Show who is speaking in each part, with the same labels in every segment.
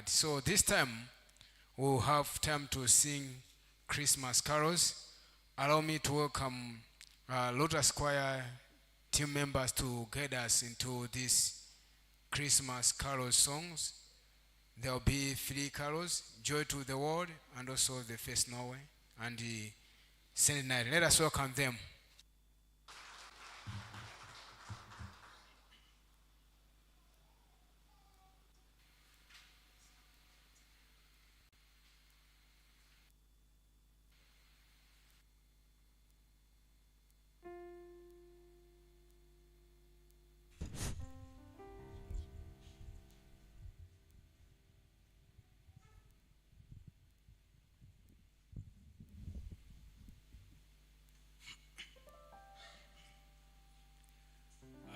Speaker 1: heart. So this time we'll have time to sing Christmas carols. Allow me to welcome Lotus Choir team members to guide us into these Christmas carol songs. There will be three carols: Joy to the World, and also the First Noel, and the Saint Night. Let us welcome them.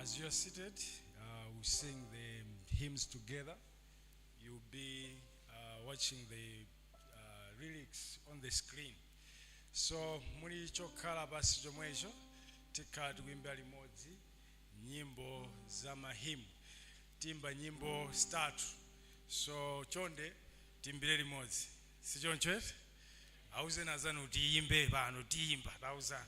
Speaker 2: As you're seated, we sing the hymns together. You'll be watching the lyrics on the screen. So muli chokhala basi chomwecho tikhala tikuimba limodzi nyimbo za mahymn, timba nyimbo zitatu, so chonde timbire limodzi, si choncho eti? Auzeni azanu tiyimbe pano, tiyimba tauzani.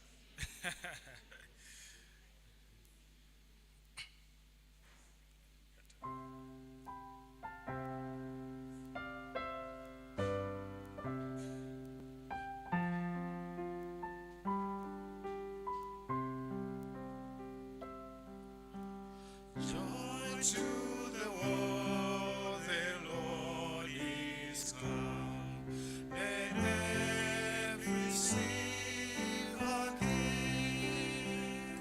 Speaker 3: Joy to the world, the Lord is come. Let every sinner give.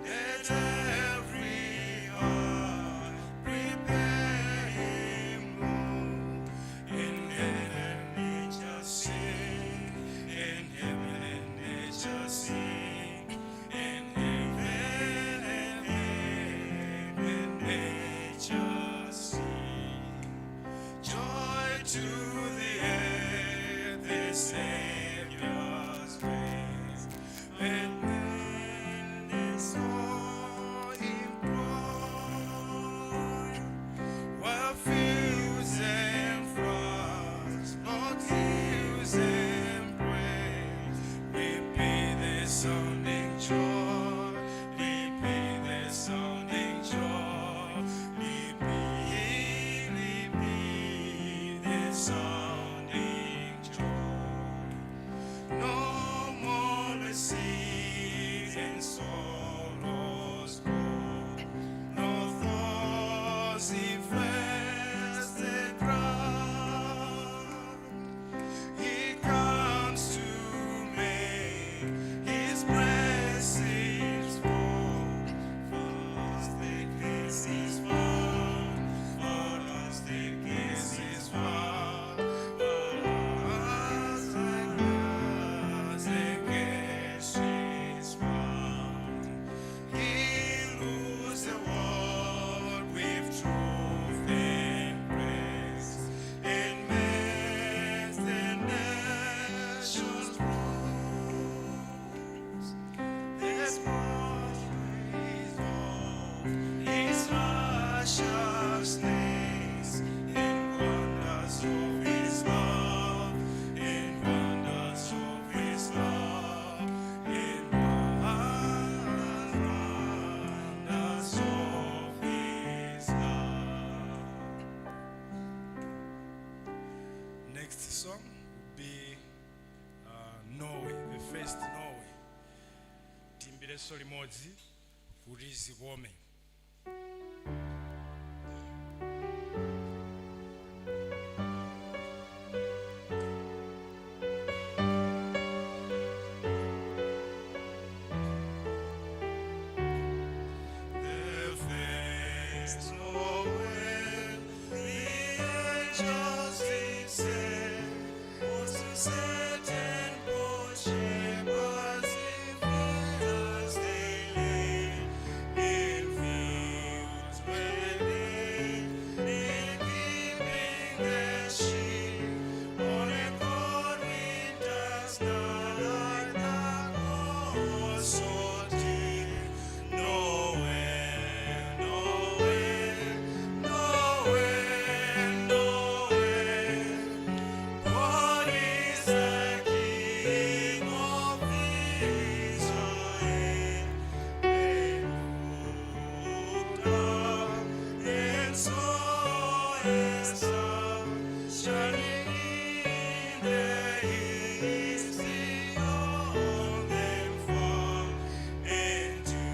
Speaker 3: Let every heart prepare him room. In heaven and nature sing, in heaven and nature sing, in heaven and nature sing. Joy to the earth, the Savior's grace. Let men and soul implore. While fields and flocks, Lord, hills and praise, repeat the sounding joy, repeat the sounding joy, repeat, repeat the sounding joy. No more the seas and sorrows go, no thoughts infest the ground. He comes to make his presence known. For us the case is found, for us the case is found, for us the case is found. He rules the world with truth and grace, and makes the nations prove the praise of his righteousness and wonders of his love, and wonders of his love, and wonders of his love.
Speaker 2: Next song will be Noel, the first Noel. Timbireso limodzi kuti zikome.
Speaker 3: The first Noel, the angels did say, was to certain poor shepherds in fields they lay, in fields where they keeping their sheep on a cold winter's night that was so deep. Noel, Noel, star, shining in the east, beyond them far, and to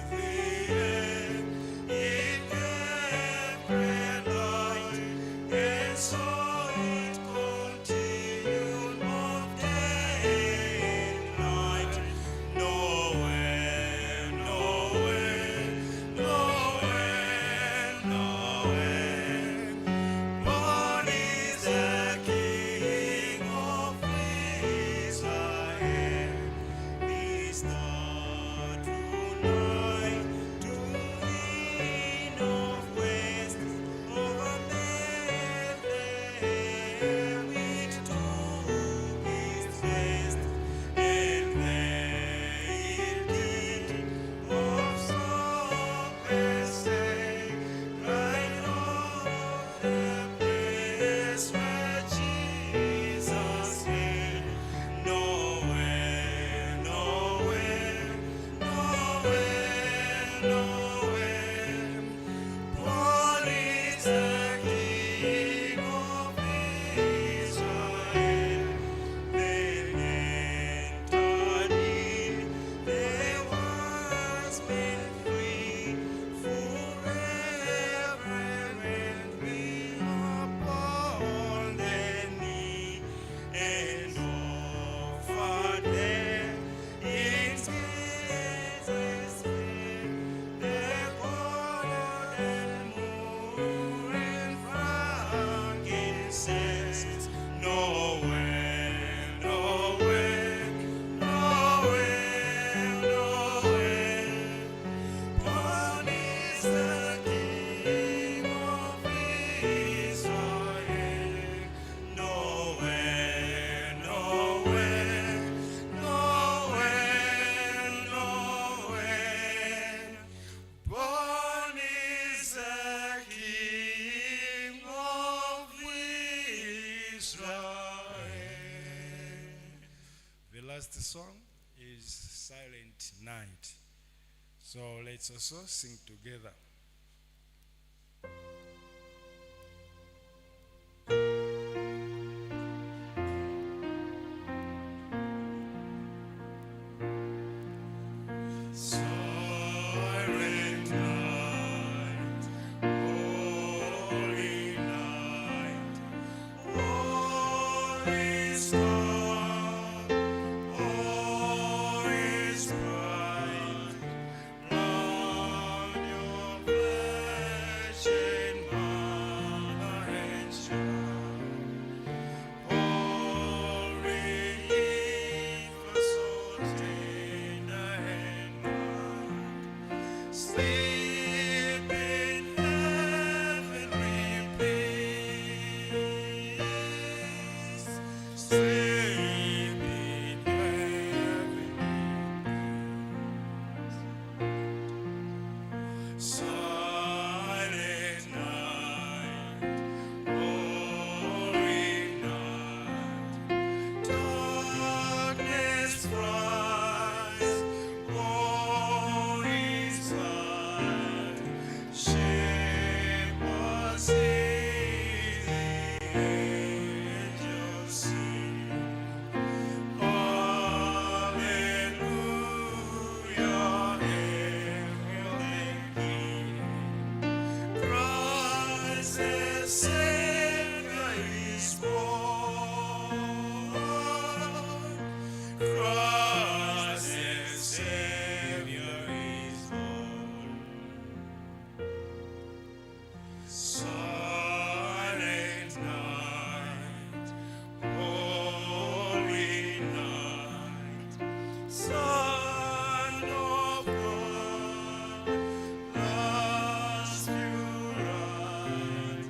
Speaker 3: the end it gave great light, and so it continued both day and night. Nowhere, nowhere, nowhere, nowhere. Born is the King of Israel. The star tonight to the northwest, over Bethlehem it took its rest, and there it did of serpents say, right over the place where Jesus lay. Nowhere, nowhere, nowhere, nowhere. Born is the King of Israel. Then entered in the wise men three, full reverently upon their knee, and offered them in Jesus' name the gold and myrrh and frankincense. Nowhere, nowhere, nowhere, nowhere. Born is the King of Israel. Nowhere, nowhere, nowhere, nowhere. Born is the King of Israel.
Speaker 2: The last song is Silent Night. So let's also sing together.
Speaker 3: Silent night, holy night, all is calm, all is bright, round your virgin mother and child. Holy infant, so tender and mild, sleep in heavenly peace. Sleep in heavenly peace. Silent night, holy night, darkness flies, all is light. Shepherds sing, the angels sing. Hallelujah, hail the King. Christ the Savior is born. Christ the Savior is born. Silent night, holy night, Son of God, last you ride,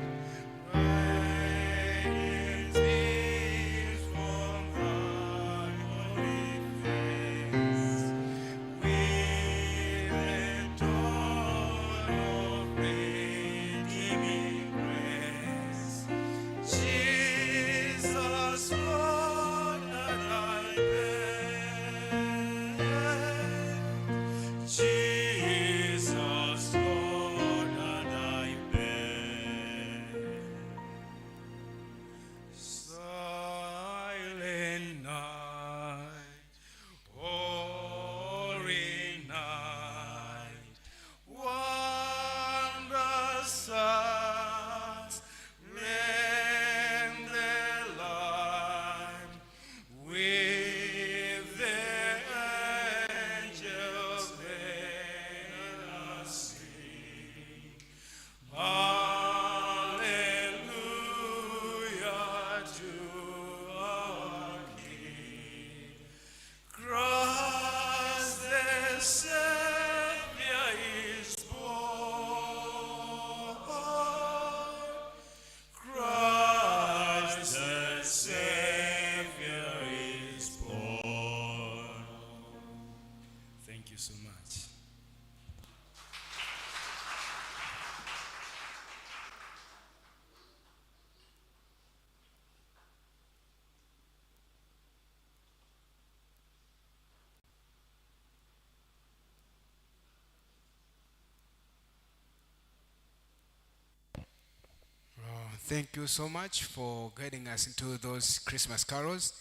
Speaker 1: Thank you so much for guiding us into those Christmas carols.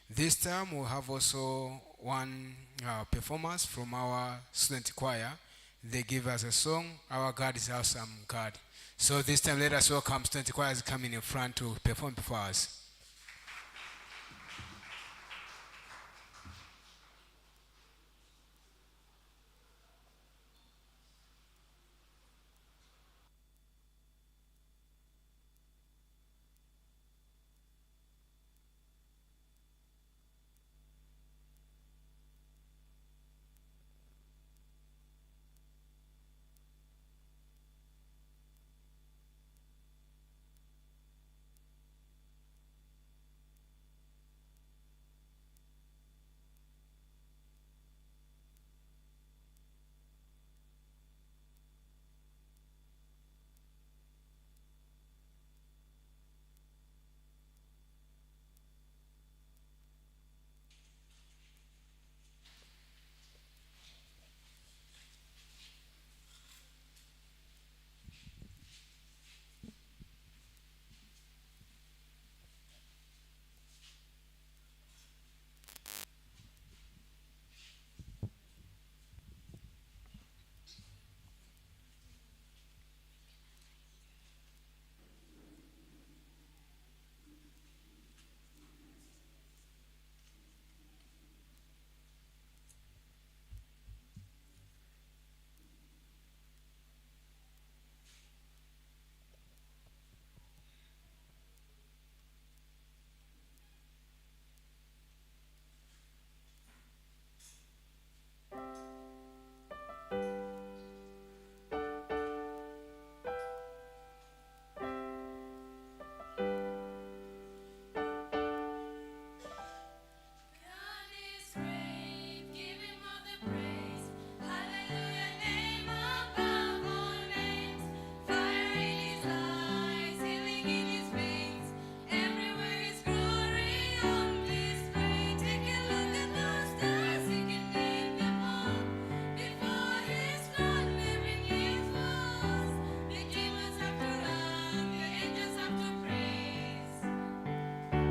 Speaker 1: This time we'll have also one performance from our student choir. They give us a song, Our God is Awesome God. So this time let us welcome student choirs coming in front to perform before us.
Speaker 4: God is great, give him all the praise. Hallelujah, name above all names. Fire in his eyes, healing in his veins. Everywhere his glory on display. Take a look at those stars, he can name them all. Before his throne, every knee falls. The demons have to run, the angels have to praise.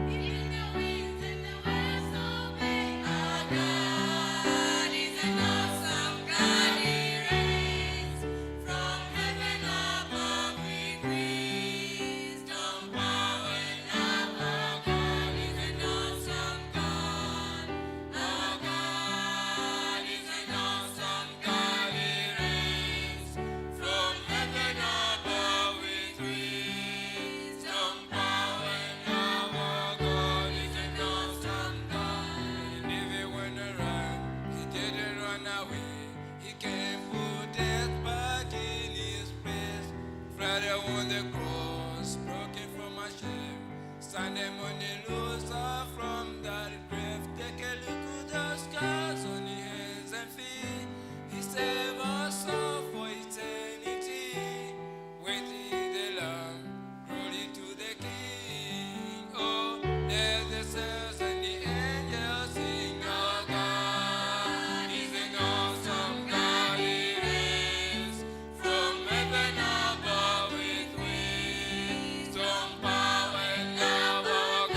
Speaker 4: Even the winds and the waves obey. Our God is an awesome God. He reigns from heaven above with wisdom, power, and love. Our God is an awesome God. Our God is an awesome God. He reigns from heaven above with wisdom, power, and love. Our God is an awesome God.
Speaker 1: And even when I ran, he didn't run away. He came put death back in his place. Friday on the cross, broken from my shame. Sunday morning, loser from that grave. Take a look at the scars on his hands and feet. He saved us all for eternity. Waiting the Lamb, glory to the King. Oh, let the saints and the angels sing. Our God is an awesome God. He reigns from heaven above with wisdom, power, and love. Our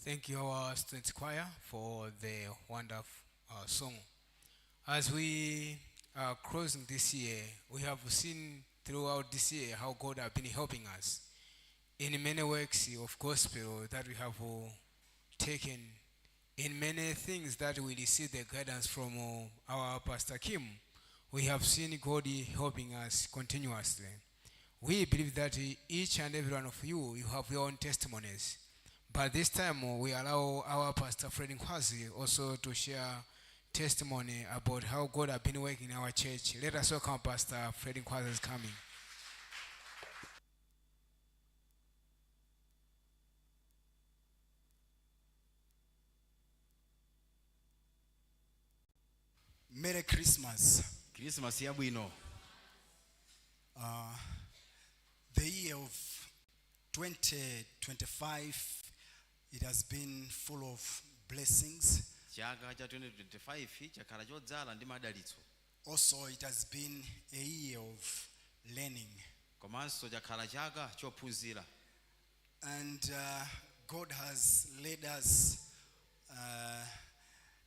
Speaker 1: Thank you, our students choir, for the wonderful song. As we are closing this year, we have seen throughout this year how God has been helping us in many works of gospel that we have taken, in many things that we receive the guidance from our Pastor Kim. We have seen God helping us continuously. We believe that each and every one of you, you have your own testimonies. But this time we allow our Pastor Fred Nkwazi also to share testimony about how God has been working in our church. Let us welcome Pastor Fred Nkwazi is coming.
Speaker 5: Merry Christmas.
Speaker 6: Krisimasi yabwino.
Speaker 5: The year of 2025, it has been full of blessings.
Speaker 6: Chaka cha 2025 chakhala chodzala ndi madalitso.
Speaker 5: Also, it has been a year of learning.
Speaker 6: Komanso chakhala chaka chophunzira.
Speaker 5: And God has led us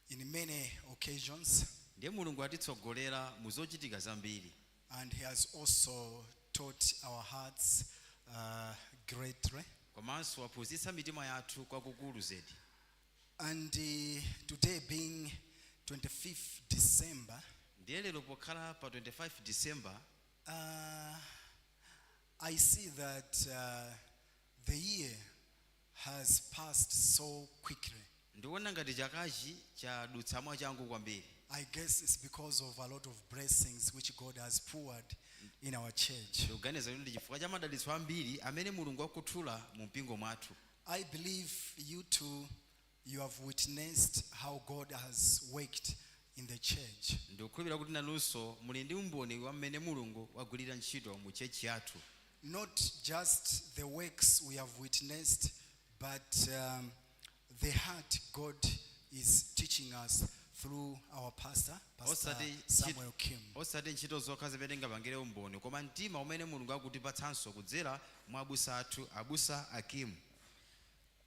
Speaker 5: in many occasions,
Speaker 6: Ndiye Mulungu atitsogolera mu zochitika zambiri.
Speaker 5: And He has also taught our hearts greatly.
Speaker 6: Komanso waphunzitsa mitima yathu kwakukulu zedi.
Speaker 5: And today being 25th December,
Speaker 6: Ndiye lero pokhala pa 25 December,
Speaker 5: I see that the year has passed so quickly.
Speaker 6: Ndikuona ngati chakachi chadutsa mwachangu kwambiri.
Speaker 5: I guess it's because of a lot of blessings which God has poured in our church.
Speaker 6: Ndikuganiza kuti ndi chifukwa cha madalitso ambiri amene Mulungu akuthula mu mpingo mwathu.
Speaker 5: I believe you too, you have witnessed how God has worked in the church.
Speaker 6: Ndikukhulupirira kuti nanunso muli ndi umboni wa mmene Mulungu wagwirira ntchito mu church yathu.
Speaker 5: Not just the works we have witnessed, but the heart God is teaching us through our pastor, Pastor Samuel Kim.
Speaker 6: Osati ntchito zokha zimene tingapangire umboni, koma mtima umene Mulungu akutipatsanso kudzera mwa abusa athu, abusa Akimu.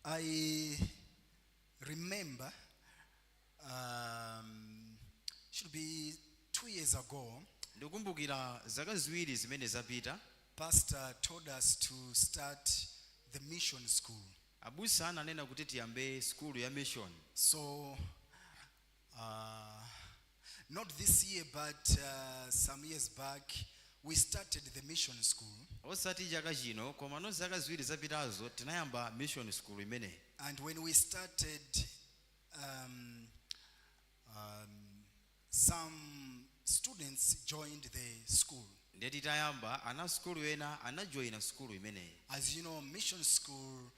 Speaker 5: I remember, should be 2 years ago,
Speaker 6: Ndikukumbukira zaka 2 zimene zapita,
Speaker 5: Pastor told us to start the mission school.
Speaker 6: Abusa ananena kuti tiyambe sukulu ya mission.
Speaker 5: So, not this year, but some years back, we started the mission school.
Speaker 6: Osati chaka chino, komano zaka 2 zapitazo tinayamba mission school imeneyi.
Speaker 5: And when we started, some students joined the school.
Speaker 6: Ndiye titayamba, ana sukulu ena anajoyina sukulu imeneyi.
Speaker 5: As you know, mission school,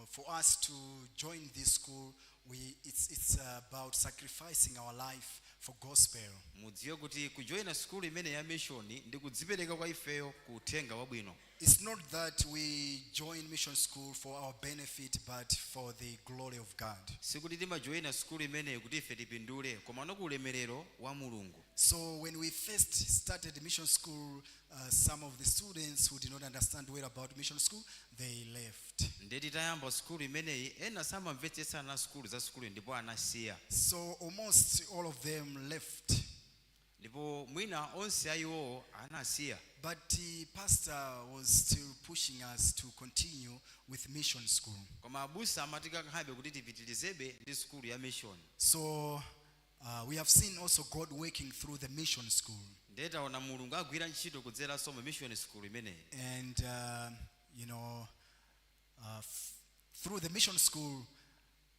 Speaker 5: for us to join this school, it's about sacrificing our life for gospel.
Speaker 6: Mudziwe kuti kujoyina sukulu imene ya mission ndi kudzipereka kwa ifeyo ku uthenga wabwino.
Speaker 5: It's not that we join mission school for our benefit, but for the glory of God.
Speaker 6: Sikuti timajoyina sukulu imeneyi kuti ife tipindule, koma ku ulemerero wa Mulungu.
Speaker 5: So when we first started mission school, some of the students who did not understand well about mission school, they left.
Speaker 6: Ndiye titayamba sukulu imeneyi, ena samamvetsetsana na sukulu za sukulu ndipo anasiya.
Speaker 5: So almost all of them left.
Speaker 6: Ndipo mwina onse a iwowo anasiya.
Speaker 5: But the pastor was still pushing us to continue with mission school.
Speaker 6: Koma abusa amatikankhabe kuti tipitirizebe ndi sukulu ya mission.
Speaker 5: So we have seen also God working through the mission school.
Speaker 6: Ndiye taona Mulungu agwira ntchito kudzeranso mu mission school imeneyi.
Speaker 5: And, through the mission school,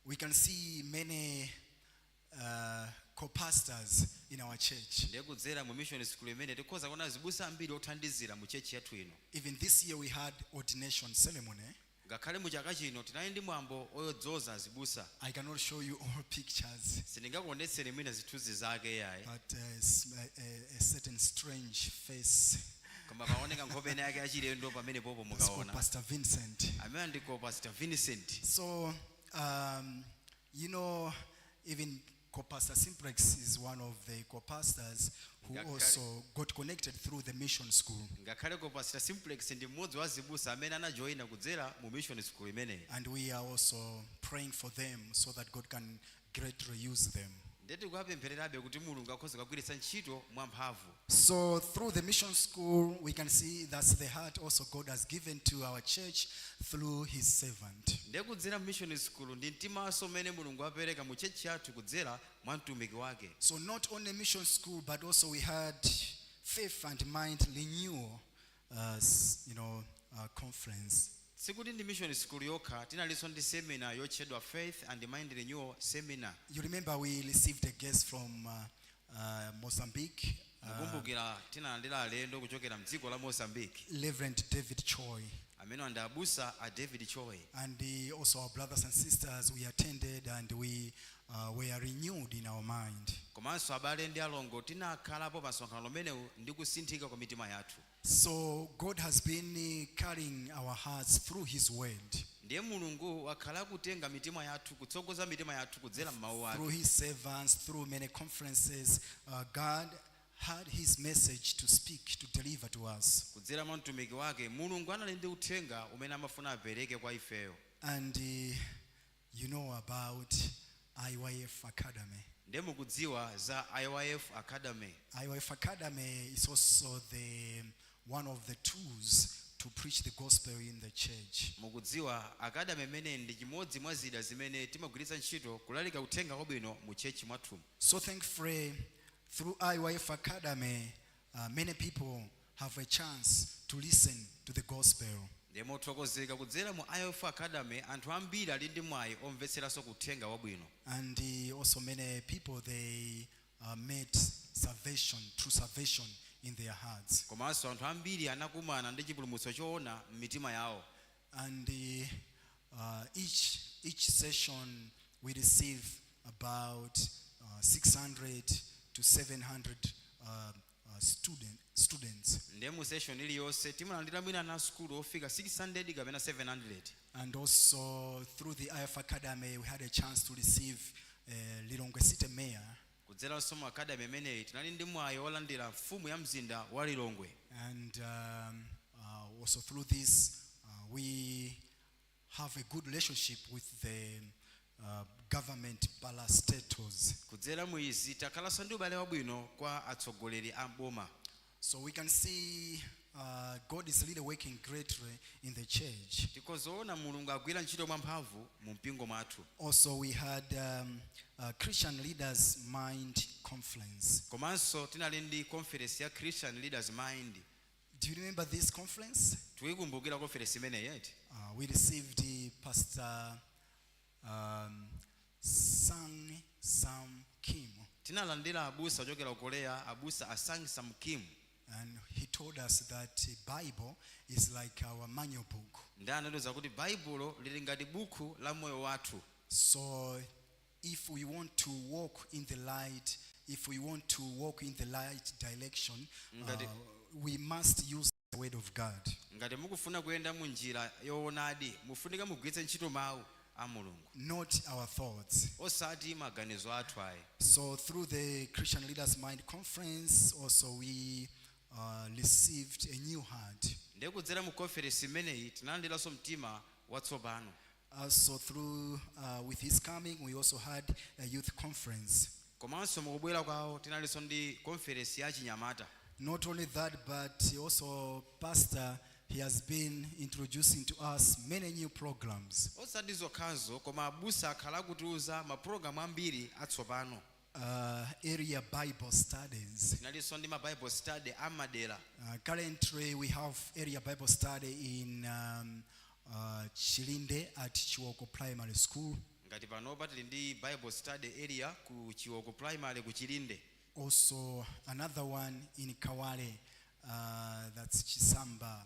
Speaker 5: we can see many co-pastors in our church.
Speaker 6: Ndiye kudzera mu mission school imene tikhoza kuona azibusa ambiri othandizira mu church yathu ino.
Speaker 5: Even this year we had ordination ceremony.
Speaker 6: Ngakhale mu chaka chino tinali ndi mwambo oyodzoza azibusa.
Speaker 5: I cannot show you all pictures,
Speaker 6: Sindingakuonetseni mwina zithunzi zake yayi,
Speaker 5: but a certain strange face.
Speaker 6: Koma paoneka nkhope ina yake yachilendo pamene popo
Speaker 5: That's called
Speaker 6: mukaona.
Speaker 5: Pastor Vincent.
Speaker 6: Amene ndiko Pastor Vincent.
Speaker 5: So, even Co-Pastor Simplex is one of the co-pastors who also got connected through the mission school.
Speaker 6: Ngakhale Co-Pastor Simplex ndi mmodzi wa azibusa amene anajoyina kudzera mu mission school imeneyi.
Speaker 5: And we are also praying for them so that God can greatly use them.
Speaker 6: Ndiye tikuwapemphererabe kuti Mulungu akhoza kugwiritsa ntchito mwamphamvu.
Speaker 5: So through the mission school, we can see that's the heart also God has given to our church through his servant.
Speaker 6: Ndiye kudzera mu mission school ndi mtimanso umene Mulungu apereka mu church yathu kudzera mwa mtumiki wake.
Speaker 5: So not only mission school, but also we had faith and mind renewal, conference.
Speaker 6: Sikuti ndi mission school yokha, tinalinso ndi seminar yotchedwa Faith and Mind Renewal Seminar.
Speaker 5: You remember we received a guest from Mozambique,
Speaker 6: Mukumbukira tinalandira alendo kuchokera mdziko la Mozambique,
Speaker 5: Reverend David Choi.
Speaker 6: Amene ndi abusa a David Choi.
Speaker 5: And also our brothers and sisters, we attended and we were renewed in our mind.
Speaker 6: Komanso abale ndi alongo tinakhalapo pa msonkhano umenewu ndi kusinthika kwa mitima yathu.
Speaker 5: So God has been carrying our hearts through his word.
Speaker 6: Ndiye Mulungu wakhala akutenga mitima yathu, kutsogoza mitima yathu kudzera m'mawu ake.
Speaker 5: Through his servants, through many conferences, God had his message to speak, to deliver to us.
Speaker 6: Kudzera mwa mtumiki wake Mulungu anali ndi uthenga umene amafuna apereke kwa ifeyo.
Speaker 5: And you know about IYF Academy.
Speaker 6: Ndiye mukudziwa za IYF Academy.
Speaker 5: IYF Academy is also the one of the tools to preach the gospel in the church.
Speaker 6: Mukudziwa academy imene ndi chimodzi mwa zida zimene timagwiritsa ntchito kulalika uthenga wabwino mu church mwathu.
Speaker 5: So thankfully, through IYF Academy, many people have a chance to listen to the gospel.
Speaker 6: Ndiye mothokozeka kudzera mu IYF Academy anthu ambiri ali ndi mwayi omvetseranso kuthenga wabwino.
Speaker 5: And also many people, they met salvation, true salvation in their hearts.
Speaker 6: Komanso anthu ambiri anakumana ndi chipulumutso choona m'mitima yawo.
Speaker 5: And each session we receive about 600 to 700 students.
Speaker 6: Ndiye mu session iliyonse timalandira mwina ana sukulu ofika 600 kapena 700.
Speaker 5: And also through the IYF Academy, we had a chance to receive Lilongwe City Mayor.
Speaker 6: Kudzeranso mu academy imeneyi tinali ndi mwayi wolandira mfumu ya mzinda wa Lilongwe.
Speaker 5: And also through this, we have a good relationship with the government parastatals.
Speaker 6: Kudzera mu izi takhalanso ndi ubale wabwino kwa atsogoleri a boma.
Speaker 5: So we can see God is really working greatly in the church.
Speaker 6: Tikozoona Mulungu agwira ntchito mwamphamvu mu mpingo mwathu.
Speaker 5: Also, we had a Christian Leaders Mind Conference.
Speaker 6: Komanso tinali ndi conference ya Christian Leaders Mind.
Speaker 5: Do you remember this conference?
Speaker 6: Tikuyikumbukira conference imeneyi eti?
Speaker 5: We received the Pastor Sang Sam Kim.
Speaker 6: Tinalandira abusa ochokera ku Korea, abusa a Sang Sam Kim.
Speaker 5: And he told us that the Bible is like our manual book.
Speaker 6: Ndi anatiuza kuti Baibulo lili ngati buku la moyo wathu.
Speaker 5: So if we want to walk in the light, if we want to walk in the light direction, we must use the word of God.
Speaker 6: Ngati mukufuna kuyenda mu njira yoonadi mufunika mugwiritse ntchito mawu a Mulungu.
Speaker 5: Not our thoughts.
Speaker 6: Osati maganizo athu ayi.
Speaker 5: So through the Christian Leaders Mind Conference, also we received a new heart.
Speaker 6: Ndiye kudzera mu conference imeneyi tinalandiranso mtima watsopano.
Speaker 5: Also through with his coming, we also had a youth conference.
Speaker 6: Komanso mukubwera kwawo tinalinso ndi conference ya chinyamata.
Speaker 5: Not only that, but also Pastor, he has been introducing to us many new programs.
Speaker 6: Osati zokhazo koma abusa akhala akutiuza mapulogalamu ambiri atsopano.
Speaker 5: Area Bible studies.
Speaker 6: Tinalinso ndi ma Bible study amadera.
Speaker 5: Currently, we have area Bible study in Chilinde at Chiwoko Primary School.
Speaker 6: Ngati panopa tili ndi Bible study area ku Chiwoko Primary ku Chilinde.
Speaker 5: Also, another one in Kawale, that's Chisamba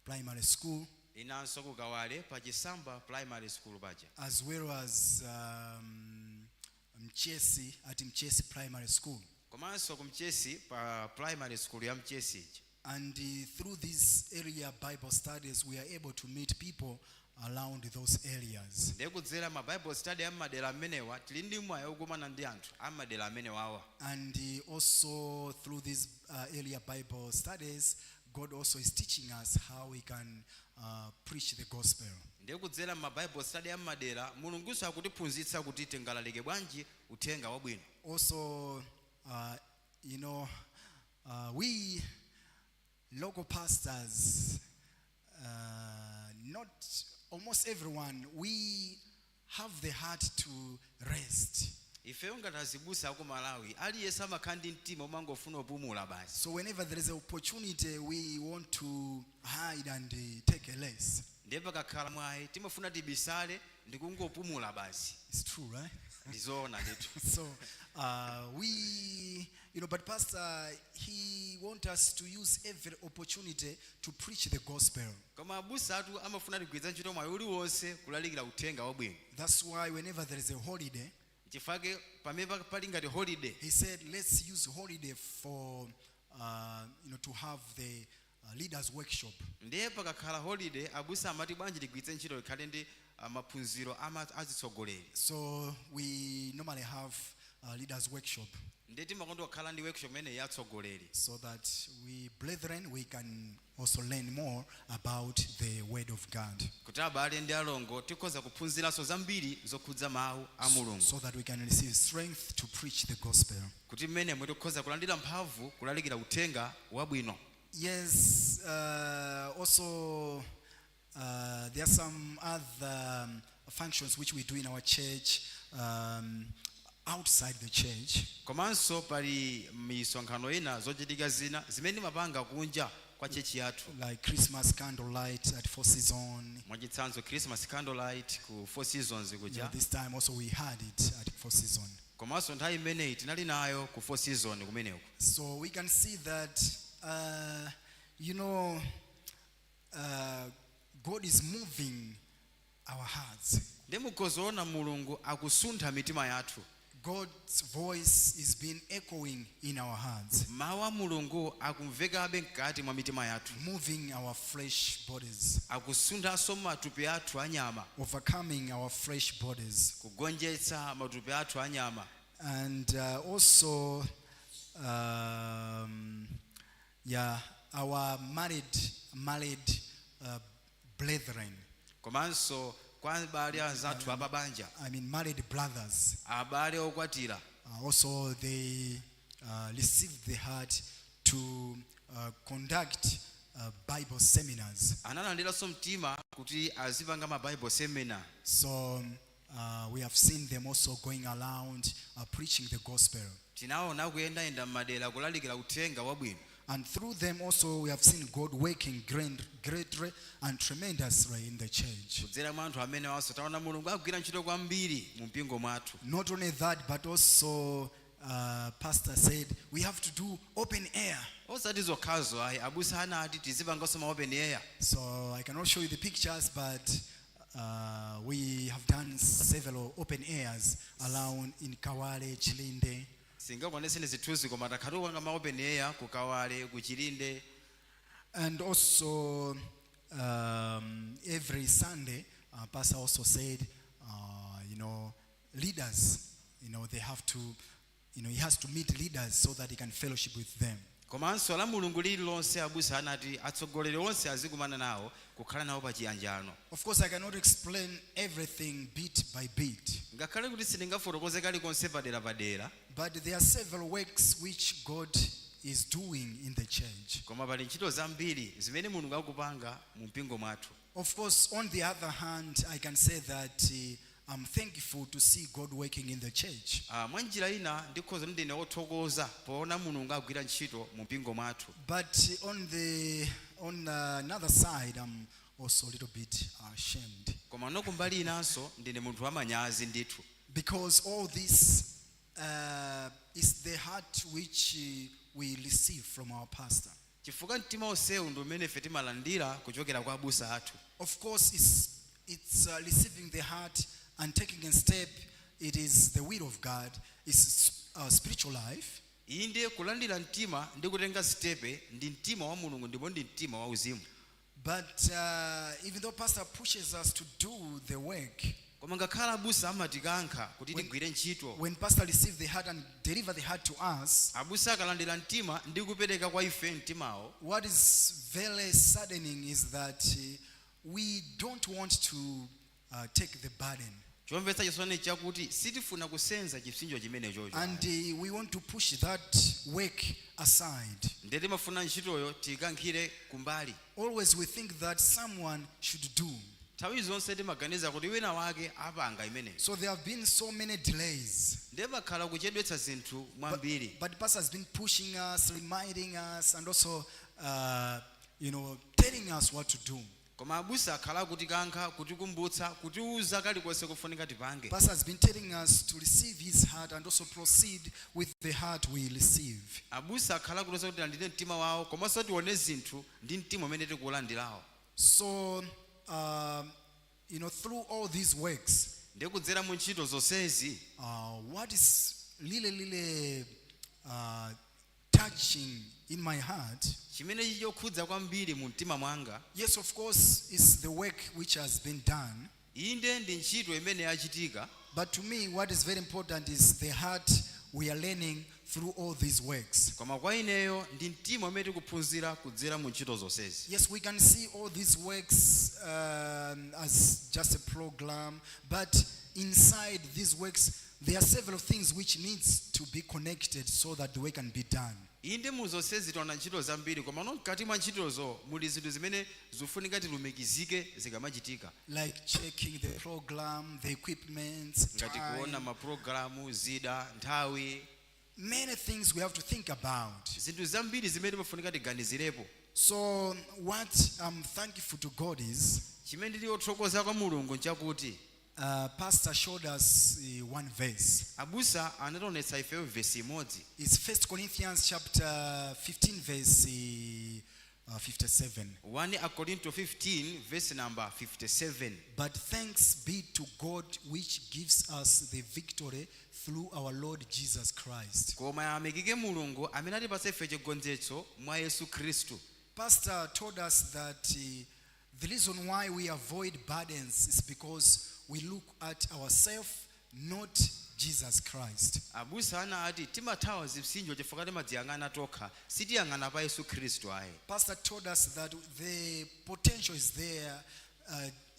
Speaker 5: Primary School.
Speaker 6: Inanso ku Kawale pa Chisamba Primary School paja.
Speaker 5: As well as Mchesi at Mchesi Primary School.
Speaker 6: Komanso ku Mchesi pa primary school ya Mchesi ija.
Speaker 5: And through these area Bible studies, we are able to meet people around those areas.
Speaker 6: Ndiye kudzera ma Bible study ammadera amenewa tili ndi mwayi wokumana ndi anthu ammadera amenewawa.
Speaker 5: And also through these area Bible studies, God also is teaching us how we can preach the gospel.
Speaker 6: Ndiye kudzera ma Bible study ammadera Mulungunso akutiphunzitsa kuti tingalalike bwanji uthenga wabwino.
Speaker 5: Also, we local pastors, not almost everyone, we have the heart to rest.
Speaker 6: Ifeyo ngati azibusa aku Malawi aliyense amakhala ndi mtima umangofuna kupumula basi.
Speaker 5: So whenever there is an opportunity, we want to hide and take a rest.
Speaker 6: Ndiye pakakhala mwayi timafuna tibisale ndi kungopumula basi.
Speaker 5: It's true, right?
Speaker 6: Ndizoona ndithu.
Speaker 5: So but Pastor, he wants us to use every opportunity to preach the gospel.
Speaker 6: Koma abusa athu amafuna tigwiritse ntchito mwayi uliwonse kulalikira uthenga wabwino.
Speaker 5: That's why whenever there is a holiday,
Speaker 6: chifukwa pamene pali ngati holiday,
Speaker 5: he said, let's use holiday for to have the leaders workshop.
Speaker 6: Ndiye pakakhala holiday abusa amati bwanji tigwiritse ntchito likhale ndi maphunziro azitsogoleri.
Speaker 5: So we normally have a leaders workshop.
Speaker 6: Ndiye timakonda kukhala ndi workshop imene ya atsogoleri.
Speaker 5: So that we brethren, we can also learn more about the word of God.
Speaker 6: Kuti abale ndi alongo tikhoza kuphunziranso zambiri zokhudza mawu a Mulungu.
Speaker 5: So that we can receive strength to preach the gospel.
Speaker 6: Kuti mmenemo tikhoza kulandira mphamvu kulalikira uthenga wabwino.
Speaker 5: Yes, also there are some other functions which we do in our church, outside the church.
Speaker 6: Komanso pali misonkhano ina zochitika zina zimene timapanga kunja kwa church yathu.
Speaker 5: Like Christmas candlelight at Four Seasons.
Speaker 6: Mwachitsanzo Christmas candlelight ku Four Seasons kuja.
Speaker 5: This time also we had it at Four Seasons.
Speaker 6: Komanso nthawi imeneyi tinali nayo ku Four Seasons kumeneko.
Speaker 5: So we can see that God is moving our hearts.
Speaker 6: Ndi mukhozaona Mulungu akusuntha mitima yathu.
Speaker 5: God's voice is being echoing in our hearts.
Speaker 6: Mawu a Mulungu akumvekabe mkati mwa mitima yathu.
Speaker 5: Moving our flesh bodies.
Speaker 6: Akusunthanso matupi athu anyama.
Speaker 5: Overcoming our flesh bodies.
Speaker 6: Kugonjetsa matupi athu anyama.
Speaker 5: And also, our married brethren.
Speaker 6: Komanso kwa abale anzathu apabanja.
Speaker 5: I mean married brothers.
Speaker 6: Abale okwatira.
Speaker 5: Also they received the heart to conduct Bible seminars.
Speaker 6: Analandiranso mtima kuti azipanga ma Bible seminar.
Speaker 5: So we have seen them also going around preaching the gospel.
Speaker 6: Tinaona kuyendayenda m'madera kulalikira uthenga wabwino.
Speaker 5: And through them also we have seen God working greatly and tremendously in the church.
Speaker 6: Kudzera mwa anthu amene wanso taona Mulungu akugwira ntchito kwambiri mu mpingo mwathu.
Speaker 5: Not only that, but also Pastor said we have to do open air.
Speaker 6: Osati zokhazo ayi, abusa anati tizipanganso ma open air.
Speaker 5: So I cannot show you the pictures, but we have done several open airs around in Kawale, Chilinde.
Speaker 6: Sindingakuonetseni zithunzi koma takhala tikupanga ma open air ku Kawale, ku Chilinde.
Speaker 5: And also every Sunday, Pastor also said, leaders, they have to, he has to meet leaders so that he can fellowship with them.
Speaker 6: Komanso la Mulungu lililonse abusa anati atsogoleri onse azikumana nawo kukhala nawo pa chiyanjano.
Speaker 5: Of course, I cannot explain everything bit by bit.
Speaker 6: Ngakhale kuti sindingafotokoze kalikonse padera padera.
Speaker 5: But there are several works which God is doing in the church.
Speaker 6: Koma pali ntchito zambiri zimene Mulungu akupanga mu mpingo mwathu.
Speaker 5: Of course, on the other hand, I can say that I'm thankful to see God working in the church.
Speaker 6: Ah, mwa njira ina ndikhoza kuti ndine wothokoza poona Mulungu agwira ntchito mu mpingo mwathu.
Speaker 5: But on another side, I'm also a little bit ashamed.
Speaker 6: Koma no kumbali inanso ndine munthu wamanyazi ndithu.
Speaker 5: Because all this is the heart which we receive from our pastor.
Speaker 6: Chifukwa mtima onsewu ndi umene ife timalandira kuchokera kwa abusa athu.
Speaker 5: Of course, it's receiving the heart and taking a step. It is the will of God. It's spiritual life.
Speaker 6: Iyi ndiye kulandira mtima ndi kutenga sitepe ndi mtima wa Mulungu ndipo ndi mtima wa uzimu.
Speaker 5: But even though Pastor pushes us to do the work,
Speaker 6: Koma ngakhala abusa amatikankha kuti tigwire ntchito,
Speaker 5: when Pastor receives the heart and deliver the heart to us,
Speaker 6: abusa akalandira mtima ndi kupereka kwa ife mtimawo,
Speaker 5: what is very saddening is that we don't want to take the burden.
Speaker 6: Chomvetsa chisoni chakuti sitifuna kusenza chipsinjo chimenechocho.
Speaker 5: And we want to push that work aside.
Speaker 6: Ndiye timafuna ntchitoyo tiyikankhire kumbali.
Speaker 5: Always we think that someone should do.
Speaker 6: Nthawi zonse timaganiza kuti wina wake apanga imeneyo.
Speaker 5: So there have been so many delays.
Speaker 6: Ndiye pakhala kuchedwetsa zinthu mwambiri.
Speaker 5: But Pastor has been pushing us, reminding us, and also telling us what to do.
Speaker 6: Koma abusa akhala akutikankha, kutikumbutsa, kutiuza kalikonse kufunika tipange.
Speaker 5: Pastor has been telling us to receive his heart and also proceed with the heart we receive.
Speaker 6: Abusa akhala akutiuza kuti tilandire mtima wawo komanso tione zinthu ndi mtima umene tikuwulandirawo.
Speaker 5: So, through all these works,
Speaker 6: Ndiye kudzera mu ntchito zonsezi,
Speaker 5: what is really, really touching in my heart,
Speaker 6: chimene chokhudza kwambiri mu mtima mwanga,
Speaker 5: yes, of course, is the work which has been done.
Speaker 6: Inde ndi ntchito imene yachitika.
Speaker 5: But to me, what is very important is the heart we are learning through all these works.
Speaker 6: Koma kwa ineyo ndi mtima umene tikuphunzira kudzera mu ntchito zonsezi.
Speaker 5: Yes, we can see all these works as just a program, but inside these works, there are several things which needs to be connected so that the work can be done.
Speaker 6: Inde mu zonsezi taona ntchito zambiri, koma no mkati mwa ntchitozo muli zinthu zimene zikufunika tilumikizike zikamachitika.
Speaker 5: Like checking the program, the equipment,
Speaker 6: Ngati kuona
Speaker 5: time.
Speaker 6: mapulogalamu, zida, nthawi.
Speaker 5: Many things we have to think about.
Speaker 6: Zinthu zambiri zimene timafunika tiganizirepo.
Speaker 5: So what I'm thankful to God is,
Speaker 6: chimene ndili othokoza kwa Mulungu nchakuti,
Speaker 5: Pastor showed us one verse.
Speaker 6: Abusa anationetsa ifeyo vesi imodzi.
Speaker 5: It's 1 Corinthians chapter 15 verse 57.
Speaker 6: 1 Korinto 15 verse number 57.
Speaker 5: But thanks be to God which gives us the victory through our Lord Jesus Christ.
Speaker 6: Koma ayamikike Mulungu amene atipatsa ife chigonjetso mwa Yesu Khristu.
Speaker 5: Pastor told us that the reason why we avoid burdens is because we look at ourselves, not Jesus Christ.
Speaker 6: Abusa anati timathawa zipsinjo chifukwa timadziyang'ana tokha, sitiyang'ana pa Yesu Khristu ayi.
Speaker 5: Pastor told us that the potential is there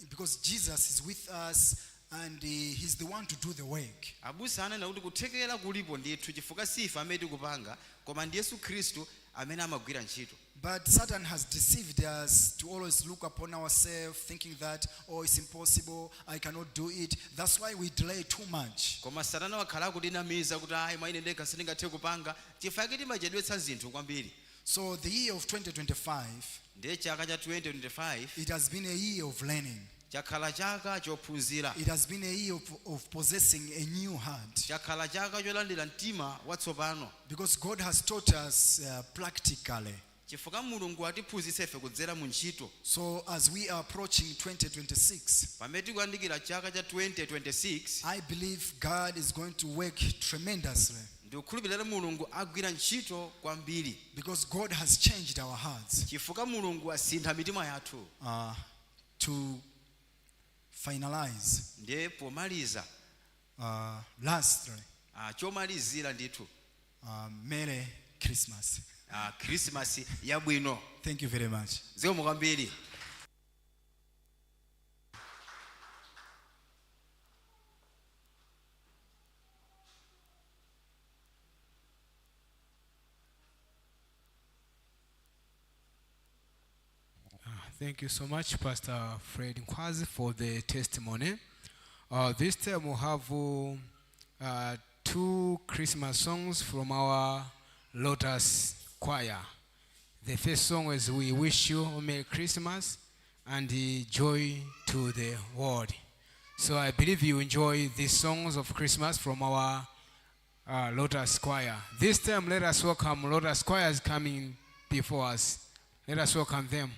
Speaker 5: because Jesus is with us and he's the one to do the work.
Speaker 6: Abusa ananena kuti kuthekera kulipo ndithu chifukwa si ife amene tikupanga koma ndi Yesu Khristu amene amagwira ntchito.
Speaker 5: But Satan has deceived us to always look upon ourselves, thinking that, oh, it's impossible, I cannot do it. That's why we delay too much.
Speaker 6: Koma Satana wakhala akutinamiza kuti ayi mwa ine ndekha sindingathe kupanga chifukwa chake timachedwetsa zinthu kwambiri.
Speaker 5: So the year of 2025,
Speaker 6: Ndiye chaka cha 2025,
Speaker 5: it has been a year of learning.
Speaker 6: Chakhala chaka chophunzira.
Speaker 5: It has been a year of possessing a new heart.
Speaker 6: Chakhala chaka cholandira mtima watsopano.
Speaker 5: Because God has taught us practically.
Speaker 6: Chifukwa Mulungu atiphunzitsa ife kudzera mu ntchito.
Speaker 5: So as we are approaching 2026,
Speaker 6: pamene tikuyandikira chaka cha 2026,
Speaker 5: I believe God is going to work tremendously.
Speaker 6: Ndikukhulupirira Mulungu agwira ntchito kwambiri.
Speaker 5: Because God has changed our hearts.
Speaker 6: Chifukwa Mulungu asintha mitima yathu.
Speaker 5: To finalize,
Speaker 6: Ndiye pomaliza,
Speaker 5: lastly,
Speaker 6: chomalizira ndithu,
Speaker 5: Merry Christmas.
Speaker 6: Christmas yabwino.
Speaker 5: Thank you very much.
Speaker 6: Zikomo kwambiri.
Speaker 1: Thank you so much, Pastor Fred Nkwazi, for the testimony. This time we'll have two Christmas songs from our Lotus Choir. The first song is We Wish You a Merry Christmas and Joy to the World. So I believe you enjoy these songs of Christmas from our Lotus Choir. This time let us welcome Lotus Choir is coming before us. Let us welcome them.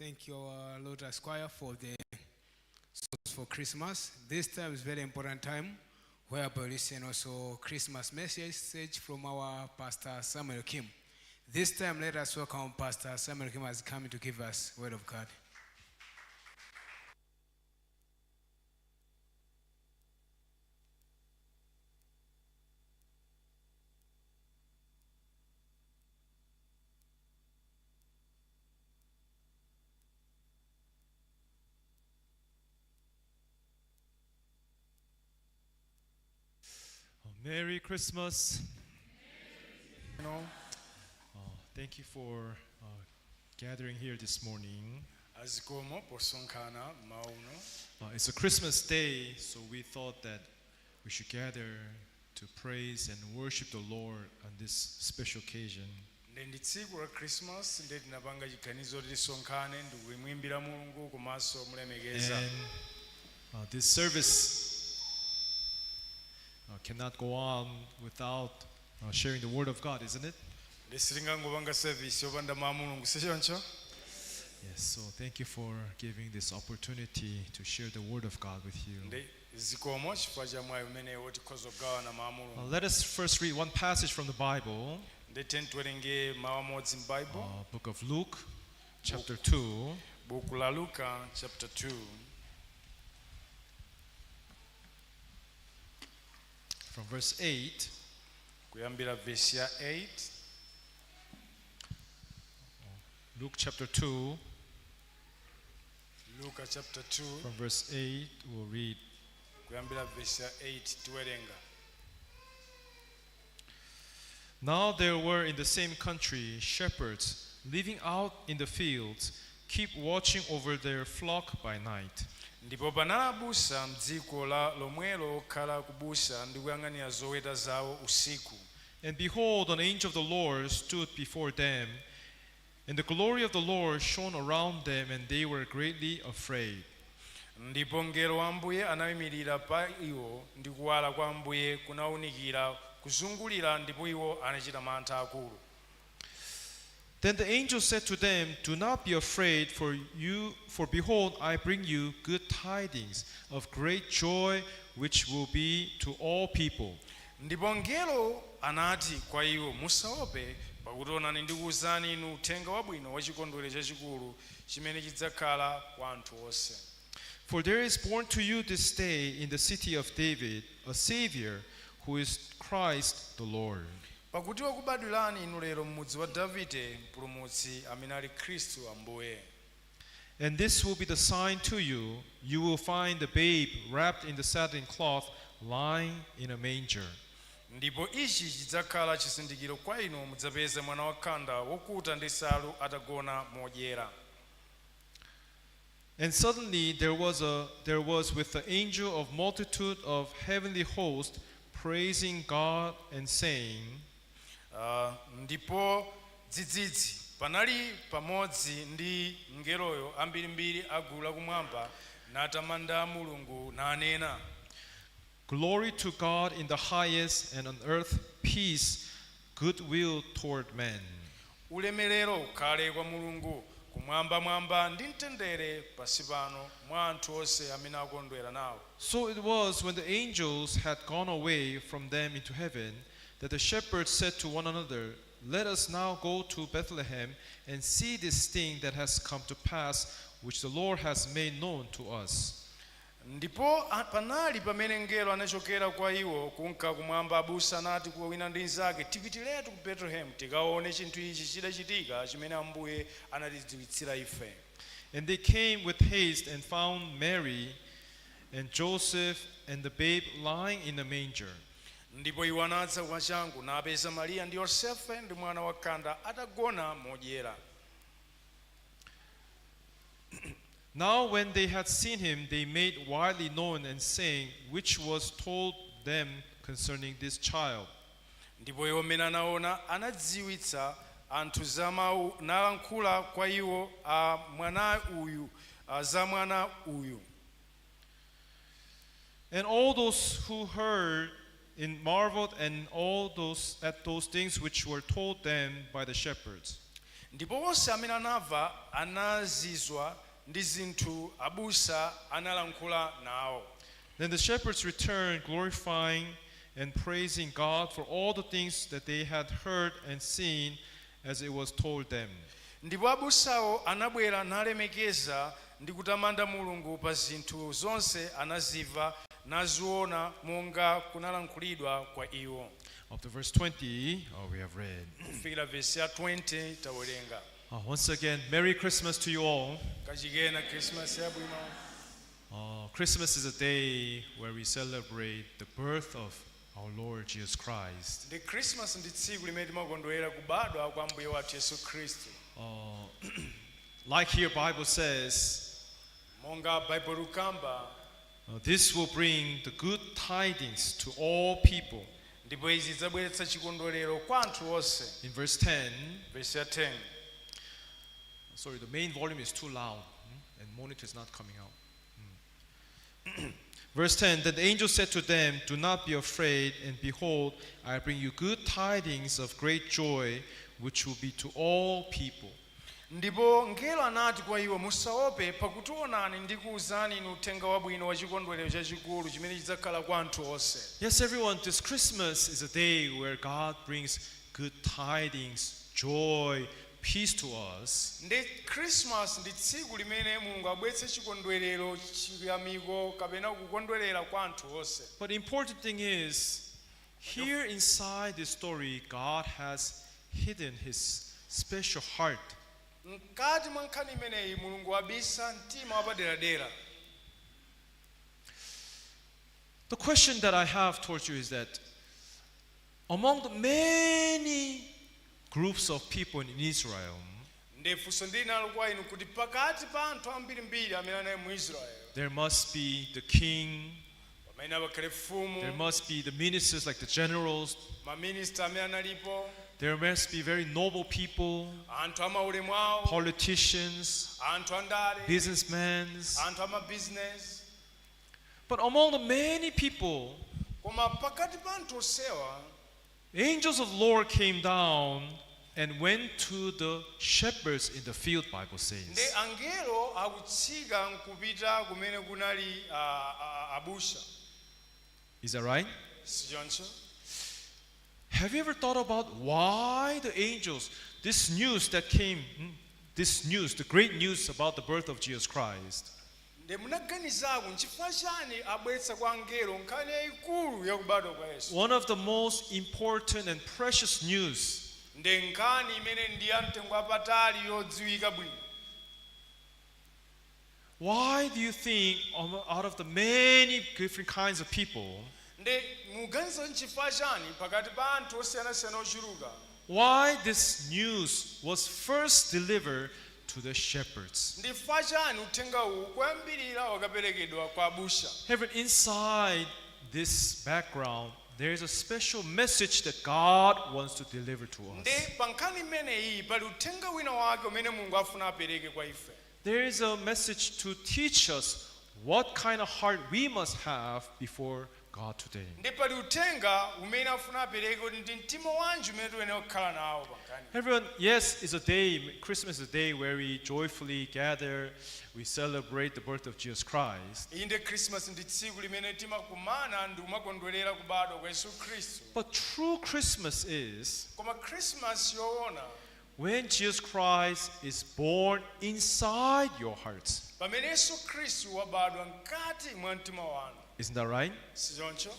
Speaker 1: Thank you, our Lotus Choir, for the songs for Christmas. This time is very important time where we listen also Christmas message from our Pastor Samuel Kim. This time, let us welcome Pastor Samuel Kim as coming to give us word of God.
Speaker 7: Merry Christmas.
Speaker 2: No.
Speaker 7: Thank you for gathering here this morning.
Speaker 2: Zikomo posonkhana mmawa uno.
Speaker 7: It's a Christmas day, so we thought that we should gather to praise and worship the Lord on this special occasion.
Speaker 2: Nde ndi tsiku la Christmas, nde tinapanga chiganizo kuti tisonkhane ndi kumwimbira Mulungu komanso mulemekeza.
Speaker 7: And this service cannot go on without sharing the Word of God, isn't it?
Speaker 2: Nde sitingangopanga service yopanda mawu a Mulungu, sichoncho?
Speaker 7: Yes, so thank you for giving this opportunity to share the Word of God with you.
Speaker 2: Nde zikomo chifukwa cha mwayi umenewo tikhoza kugawana mawu a Mulungu.
Speaker 7: Let us first read one passage from the Bible,
Speaker 2: Nde tiyeni tiwerenge mawu amodzi m'Bible.
Speaker 7: Book of Luke, chapter 2.
Speaker 2: Buku la Luka chapter 2.
Speaker 7: From verse 8.
Speaker 2: Kuyambira verse ya 8.
Speaker 7: Luke chapter 2.
Speaker 2: Luka chapter 2.
Speaker 7: From verse 8, we'll read.
Speaker 2: Kuyambira verse ya 8 tiwerenga.
Speaker 7: Now there were in the same country shepherds living out in the fields, keep watching over their flock by night.
Speaker 2: Ndipo panali abusa mdziko la lomwelo okhala kubusa ndi kuyang'anira zoweta zawo usiku.
Speaker 7: And behold, an angel of the Lord stood before them, and the glory of the Lord shone around them, and they were greatly afraid.
Speaker 2: Ndipo mngelo wa Ambuye anayimirira pa iwo, ndi kuwala kwa Ambuye kunawunikira kuzungulira, ndipo iwo anachita mantha akulu.
Speaker 7: Then the angel said to them, "Do not be afraid, for behold, I bring you good tidings of great joy, which will be to all people."
Speaker 2: Ndipo mngelo anati kwa iwo, "Musaope, pakuti onani ndikuwuzani inu uthenga wabwino wa chikondwerero chachikulu chimene chidzakhala kwa anthu onse.
Speaker 7: For there is born to you this day in the city of David a Savior, who is Christ the Lord.
Speaker 2: Pakuti wakubadwirani inu lero m'mudzi wa Davide mpulumutsi amene ali Khristu Ambuye.
Speaker 7: And this will be the sign to you: you will find the babe wrapped in the sackcloth cloth, lying in a manger.
Speaker 2: Ndipo ichi chidzakhala chizindikiro kwa inu: mudzapeza mwana wakhanda wokuta ndi nsalu atagona modyera.
Speaker 7: And suddenly there was with the angel of multitude of heavenly hosts praising God and saying,
Speaker 2: Ndipo dzidzidzi panali pamodzi ndi mngeloyo ambirimbiri a gulu lakumwamba natamanda Mulungu nanena,
Speaker 7: "Glory to God in the highest, and on earth peace, goodwill toward men."
Speaker 2: "Ulemerero ukhale kwa Mulungu kumwambamwamba ndi mtendere pansi pano mwa anthu onse amene akondwera nawo."
Speaker 7: So it was when the angels had gone away from them into heaven that the shepherds said to one another, "Let us now go to Bethlehem and see this thing that has come to pass, which the Lord has made known to us."
Speaker 2: Ndipo panali pamene mngelo anachokera kwa iwo kunka kumwamba, abusa anati kwa wina ndi nzake, "Tipitiretu ku Betelehemu tikaone chinthu ichi chidachitika chimene Ambuye anatidziwitsira ife."
Speaker 7: And they came with haste and found Mary and Joseph and the babe lying in the manger.
Speaker 2: Ndipo iwo anadza kwachangu napeza Mariya ndi Yosefe ndi mwana wakhanda atagona modyera.
Speaker 7: Now, when they had seen him, they made widely known and saying, which was told them concerning this child.
Speaker 2: Ndipo iwo mmene anaona anadziwitsa anthu za mawu nalankhula kwa iwo a mwana uyu za mwana uyu.
Speaker 7: And all those who heard in marveled and all those at those things which were told them by the shepherds.
Speaker 2: Ndipo onse amene anamva anazizwa ndi zinthu abusa analankhula nawo.
Speaker 7: Then the shepherds returned, glorifying and praising God for all the things that they had heard and seen as it was told them.
Speaker 2: Ndipo abusawo anabwera nalemekeza ndi kutamanda Mulungu pa zinthu zonse anazimva naziona monga kunalankhulidwa kwa iwo.
Speaker 7: Up to verse 20, we have read.
Speaker 2: Kufikira vesi ya 20 tawerenga.
Speaker 7: Once again, Merry Christmas to you all.
Speaker 2: Kachikena Christmas yabwino.
Speaker 7: Christmas is a day where we celebrate the birth of our Lord Jesus Christ.
Speaker 2: Ndi Christmas ndi tsiku limene timakondwerera kubadwa kwa Mbuye wathu Yesu Khristu.
Speaker 7: Like here, Bible says,
Speaker 2: Monga Baibulo likamba,
Speaker 7: this will bring the good tidings to all people.
Speaker 2: Ndipo izi zidzabweretsa chikondwerero kwa anthu onse.
Speaker 7: In verse 10,
Speaker 2: Verse ya 10.
Speaker 7: Sorry, the main volume is too loud, and monitor is not coming out. Verse 10, then the angel said to them, "Do not be afraid, and behold, I bring you good tidings of great joy, which will be to all people."
Speaker 2: Ndipo mngelo anati kwa iwo, musaope, pakuti onani ndikuwuzani inu uthenga wabwino wa chikondwerero chachikulu chimene chidzakhala kwa anthu onse.
Speaker 7: Yes, everyone, this Christmas is a day where God brings good tidings, joy, peace to us.
Speaker 2: Ndi Christmas ndi tsiku limene Mulungu abweretse chikondwerero, chiyamiko kapena kukondwerera kwa anthu onse.
Speaker 7: But the important thing is, here inside this story, God has hidden his special heart.
Speaker 2: Mkati mwa nkhani imeneyi Mulungu wabisa mtima wapaderadera.
Speaker 7: The question that I have towards you is that among the many groups of people in Israel,
Speaker 2: Ndi funso ndili nalo kwa inu kuti pakati pa anthu ambirimbiri amene anali mu Israeli,
Speaker 7: there must be the king,
Speaker 2: pamene pakhale mfumu,
Speaker 7: there must be the ministers like the generals,
Speaker 2: maminista amene analipo,
Speaker 7: there must be very noble people,
Speaker 2: anthu amaulemu awo,
Speaker 7: politicians,
Speaker 2: anthu andale,
Speaker 7: businessmen.
Speaker 2: Anthu amabizinesi.
Speaker 7: But among the many people,
Speaker 2: Koma pakati pa anthu onsewa,
Speaker 7: angels of Lord came down and went to the shepherds in the field, Bible
Speaker 2: ndi
Speaker 7: says.
Speaker 2: angelo akutsika nkupita kumene kunali abusa.
Speaker 7: Is that right?
Speaker 2: Sichoncho?
Speaker 7: Have you ever thought about why the angels, this news that came, this news, the great news about the birth of Jesus Christ,
Speaker 2: Ndi munaganizako nchifukwa chani abweretsa kwa angelo nkhani yayikulu yakubadwa kwa Yesu?
Speaker 7: One of the most important and precious news,
Speaker 2: Ndi nkhani imene ndi ya mtengo wapatali yodziwika bwino.
Speaker 7: Why do you think out of the many different kinds of people,
Speaker 2: Ndi muganiza nchifukwa chani pakati pa anthu osiyanasiyana ochuluka,
Speaker 7: why this news was first delivered to the shepherds?
Speaker 2: Ndi chifukwa chani uthenga uwu kuyambirira wakaperekedwa kwa abusa?
Speaker 7: Heaven, inside this background, there is a special message that God wants to deliver to us.
Speaker 2: Ndi pa nkhani imeneyi pali uthenga wina wake umene Mulungu afuna apereke kwa ife.
Speaker 7: There is a message to teach us what kind of heart we must have before God today.
Speaker 2: Ndi pali uthenga umene afuna apereke kuti ndi mtima wanji umene tiyenera kukhala nawo pa nkhani.
Speaker 7: Everyone, yes, it's a day, Christmas is a day where we joyfully gather, we celebrate the birth of Jesus Christ.
Speaker 2: Inde Christmas ndi tsiku limene timakumana ndi kumakondwerera kubadwa kwa Yesu Khristu.
Speaker 7: But true Christmas is
Speaker 2: Koma Christmas yoona
Speaker 7: when Jesus Christ is born inside your hearts.
Speaker 2: Pamene Yesu Khristu wabadwa mkati mwa mtima wanu.
Speaker 7: Isn't that right?
Speaker 2: Sichoncho?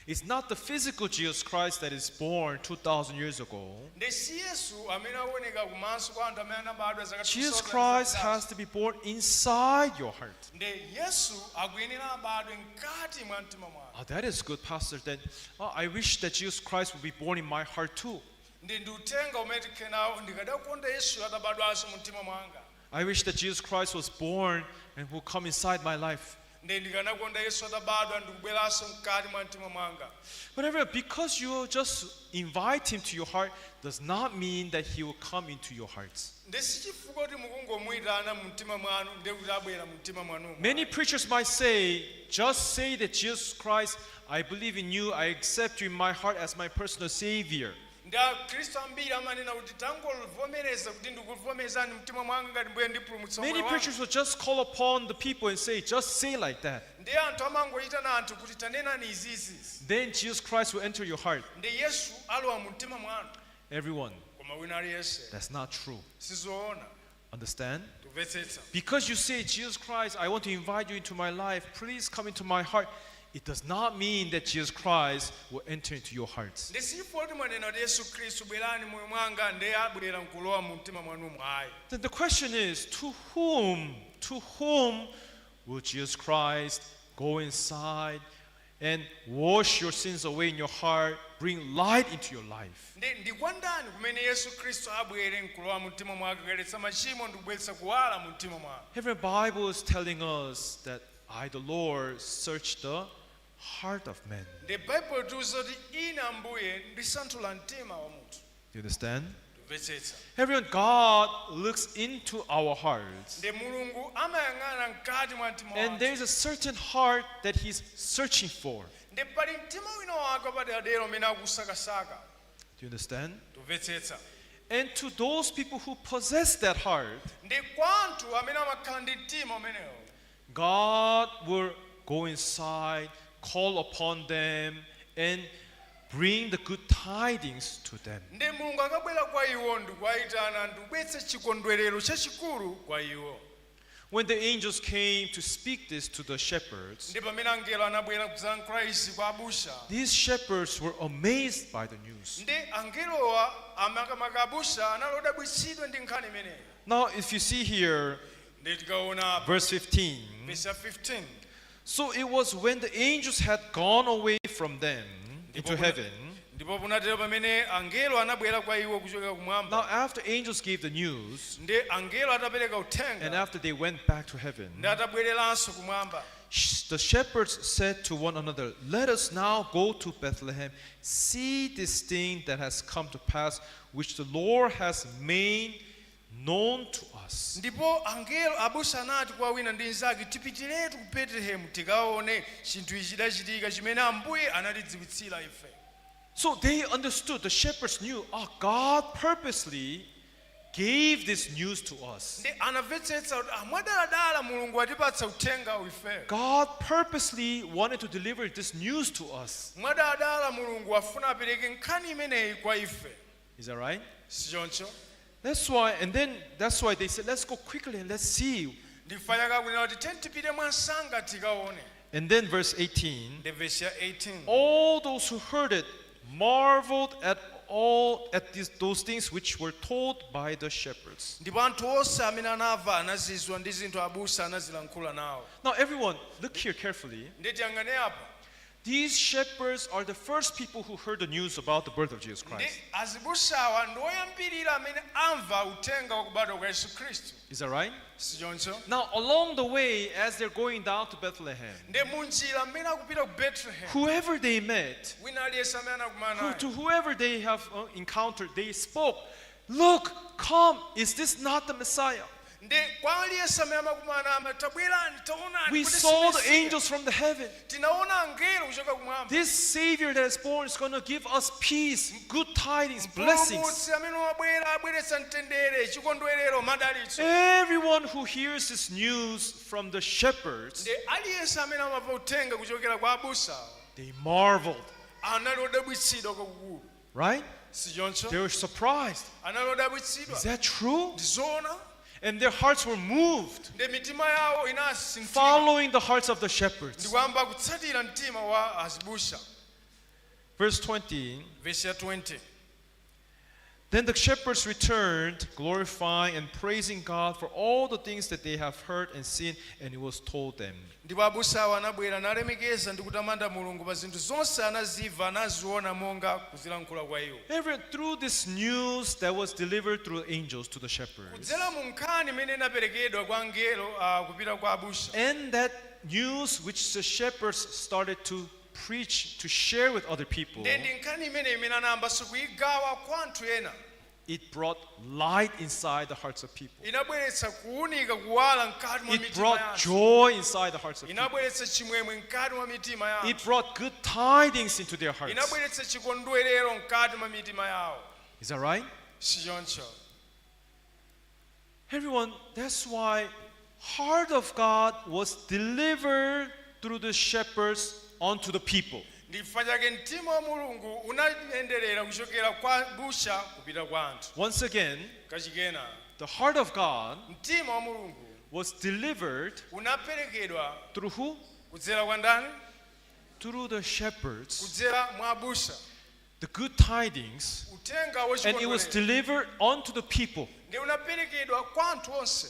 Speaker 7: It's not the physical Jesus Christ that is born 2,000 years ago.
Speaker 2: Ndi si Yesu amene aoneka kumaso kwa anthu amene anabadwa zaka
Speaker 7: Jesus
Speaker 2: 2000
Speaker 7: Christ
Speaker 2: zapitazo.
Speaker 7: has to be born inside your heart.
Speaker 2: Ndi Yesu akuyenera abadwe mkati mwa mtima mwanu.
Speaker 7: Oh, that is good, Pastor. Then oh, I wish that Jesus Christ would be born in my heart too.
Speaker 2: Ndi ndi uthenga umene tikhe nawo ndikadakonda Yesu atabadwanso mu mtima mwanga.
Speaker 7: I wish that Jesus Christ was born and will come inside my life.
Speaker 2: Ndi ndikanakonda Yesu atabadwa ndikubweranso mkati mwa mtima mwanga.
Speaker 7: But everyone, because you just invite him to your heart does not mean that he will come into your hearts.
Speaker 2: Ndi sichifukwa kuti mukungomuyitana mu mtima mwanu ndiye kuti abwera mu mtima mwanumo.
Speaker 7: Many preachers might say, just say that Jesus Christ, I believe in you, I accept you in my heart as my personal savior.
Speaker 2: Ndi akhristu ambiri amanena kuti tangovomereza kuti ndikuvomerezani mtima mwanga ngati mbuye ndipulumutsa
Speaker 7: Many
Speaker 2: moyo wanga.
Speaker 7: preachers will just call upon the people and say, just say like that.
Speaker 2: Ndi anthu amangoyitana anthu kuti tanenani iziizizi.
Speaker 7: Then Jesus Christ will enter your heart.
Speaker 2: Ndi Yesu alowa mu mtima mwanu.
Speaker 7: Everyone,
Speaker 2: Koma wina aliyense,
Speaker 7: that's not true.
Speaker 2: Sizoona.
Speaker 7: Understand?
Speaker 2: Tumvetsetsa?
Speaker 7: Because you say, "Jesus Christ, I want to invite you into my life. Please come into my heart." It does not mean that Jesus Christ will enter into your hearts.
Speaker 2: Ndi sifo kuti mwanena kuti Yesu Khristu bwerani moyo mwanga ndiye abwera nkulowa mu mtima mwanumo ayi.
Speaker 7: Then the question is, to whom will Jesus Christ go inside and wash your sins away in your heart, bring light into your life?
Speaker 2: Ndi ndi kwa ndani kumene Yesu Khristu abwere nkulowa mu mtima mwake kuyeretsa machimo ndi kubweretsa kuwala mu mtima mwake?
Speaker 7: Every Bible is telling us that I, the Lord, search the heart of man.
Speaker 2: Ndi Baibulo tiuza kuti ine Ambuye ndisanthula mtima wa munthu.
Speaker 7: You understand?
Speaker 2: Tumvetsetsa?
Speaker 7: Everyone, God looks into our hearts.
Speaker 2: Ndi Mulungu amayang'ana mkati mwa mtima
Speaker 7: And
Speaker 2: wathu.
Speaker 7: there is a certain heart that He's searching for.
Speaker 2: Ndi pali mtima wina wake wapaderadera umene akusakasaka.
Speaker 7: Do you understand?
Speaker 2: Tumvetsetsa?
Speaker 7: And to those people who possess that heart,
Speaker 2: Ndi kwa anthu amene amakhala ndi mtima umenewo,
Speaker 7: God will go inside, call upon them, and bring the good tidings to them.
Speaker 2: Ndi Mulungu akabwera kwa iwo ndikuwayitana ndikubweretsa chikondwerero chachikulu kwa iwo.
Speaker 7: When the angels came to speak this to the shepherds,
Speaker 2: Ndi pamene angelo anabwera kudzalankhula izi kwa abusa,
Speaker 7: these shepherds were amazed by the news.
Speaker 2: Ndi angelowa amakamaka abusa anali odabwitsidwa ndi nkhani imeneyi.
Speaker 7: Now, if you see here,
Speaker 2: Ndi tikaona
Speaker 7: verse 15.
Speaker 2: Verse ya 15.
Speaker 7: So it was when the angels had gone away from them into heaven.
Speaker 2: Ndipo punatero pamene angelo anabwera kwa iwo kuchokera
Speaker 7: Now,
Speaker 2: kumwamba,
Speaker 7: after angels gave the news,
Speaker 2: ndi angelo atapereka
Speaker 7: and
Speaker 2: uthenga,
Speaker 7: after they went back to heaven,
Speaker 2: ndi atabwereranso kumwamba,
Speaker 7: the shepherds said to one another, "Let us now go to Bethlehem, see this thing that has come to pass, which the Lord has made known to us."
Speaker 2: Ndipo angelo abusa anati kwa wina ndi nzake tipitiretu ku Betelehemu tikaone chinthu ichi chidachitika chimene Ambuye anatidziwitsira ife.
Speaker 7: So they understood, the shepherds knew, oh, God purposely gave this news to us.
Speaker 2: Ndi anamvetsetsa kuti ah, mwadaladala Mulungu atipatsa uthenga ife.
Speaker 7: God purposely wanted to deliver this news to us.
Speaker 2: Mwadaladala Mulungu afuna apereke nkhani imeneyi kwa ife.
Speaker 7: Is that right?
Speaker 2: Sichoncho?
Speaker 7: That's why, and then that's why they said, "Let's go quickly and let's see."
Speaker 2: Ndifa yakakunena kuti tiyeni tipite mwansanga tikaone.
Speaker 7: And then verse 18:
Speaker 2: Ndi verse ya 18.
Speaker 7: All those who heard it marveled at all at these, those things which were told by the shepherds.
Speaker 2: Ndipo anthu onse amene anamva anazizwa ndi zinthu abusa anazilankhula nawo.
Speaker 7: Now, everyone, look here carefully.
Speaker 2: Ndi tiyang'ane apa.
Speaker 7: These shepherds are the first people who heard the news about the birth of Jesus
Speaker 2: Ndi
Speaker 7: Christ.
Speaker 2: azibusawa ndi oyambirira amene amva uthenga wakubadwa kwa Yesu Khristu.
Speaker 7: Is that right?
Speaker 2: Sichoncho?
Speaker 7: Now, along the way, as they're going down to Bethlehem,
Speaker 2: Ndi munjira mmene akupita ku Bethlehem,
Speaker 7: whoever they met,
Speaker 2: wina aliyense amene anakumana
Speaker 7: who,
Speaker 2: naye,
Speaker 7: to whoever they have encountered, they spoke, "Look, come, is this not the Messiah?"
Speaker 2: Ndi kwa aliyense amene amakumana amati tabwerani taonani
Speaker 7: We
Speaker 2: kuti
Speaker 7: saw
Speaker 2: si
Speaker 7: the
Speaker 2: Mesiya.
Speaker 7: Angels from the heaven.
Speaker 2: Tinaona angelo kuchoka kumwamba.
Speaker 7: This Savior that is born is going to give us peace, good tidings, blessings.
Speaker 2: Mpulumutsi amene wabwera abweretsa mtendere chikondwerero madalitso.
Speaker 7: Everyone who hears this news from the shepherds,
Speaker 2: Ndi aliyense amene amamva uthenga kuchokera kwa abusa,
Speaker 7: they marveled,
Speaker 2: anali odabwitsidwa kwakukulu.
Speaker 7: Right?
Speaker 2: Sichoncho?
Speaker 7: They were surprised.
Speaker 2: Anali odabwitsidwa.
Speaker 7: Is that true?
Speaker 2: Ndizoona?
Speaker 7: And their hearts were moved,
Speaker 2: Ndi mitima yawo inasinthika,
Speaker 7: following the hearts of the shepherds.
Speaker 2: Ndikuyamba kutsatira mtima wa azibusa.
Speaker 7: Verse 20.
Speaker 2: Verse ya 20.
Speaker 7: Then the shepherds returned, glorifying and praising God for all the things that they have heard and seen, and it was told them.
Speaker 2: Ndipo abusawo anabwera nalemekeza ndi kutamanda Mulungu pa zinthu zonse anazimva anaziona monga kuzilankhula kwa iwo.
Speaker 7: Through this news that was delivered through angels to the shepherds,
Speaker 2: Kudzera mu nkhani imene inaperekedwa kwa angelo ah, kupita kwa abusa,
Speaker 7: and that news which the shepherds started to preach, to share with other people,
Speaker 2: ndi ndi nkhani imene imene anayambanso kuyigawa kwa anthu ena,
Speaker 7: It brought light inside the hearts of people.
Speaker 2: Inabweretsa kuwunika kuwala mkati mwa
Speaker 7: It
Speaker 2: mitima
Speaker 7: brought
Speaker 2: ya anthu.
Speaker 7: joy inside the hearts of people.
Speaker 2: Inabweretsa chimwemwe mkati mwa mitima ya
Speaker 7: It
Speaker 2: anthu.
Speaker 7: brought good tidings into their hearts.
Speaker 2: Inabweretsa chikondwerero mkati mwa mitima yawo.
Speaker 7: Is that right?
Speaker 2: Sichoncho?
Speaker 7: Everyone, that's why heart of God was delivered through the shepherds onto the people.
Speaker 2: Ndi chifukwa chake mtima wa Mulungu unayenderera kuchokera kwa busha kupita kwa anthu.
Speaker 7: Once again,
Speaker 2: Kachikena,
Speaker 7: the heart of God
Speaker 2: mtima wa Mulungu
Speaker 7: was delivered
Speaker 2: unaperekedwa
Speaker 7: through who?
Speaker 2: kudzera kwa ndani?
Speaker 7: Through the shepherds,
Speaker 2: Kudzera mwa abusa.
Speaker 7: the good tidings,
Speaker 2: Uthenga
Speaker 7: and it was
Speaker 2: wachikondwerero
Speaker 7: delivered onto the people.
Speaker 2: ndi unaperekedwa kwa anthu onse.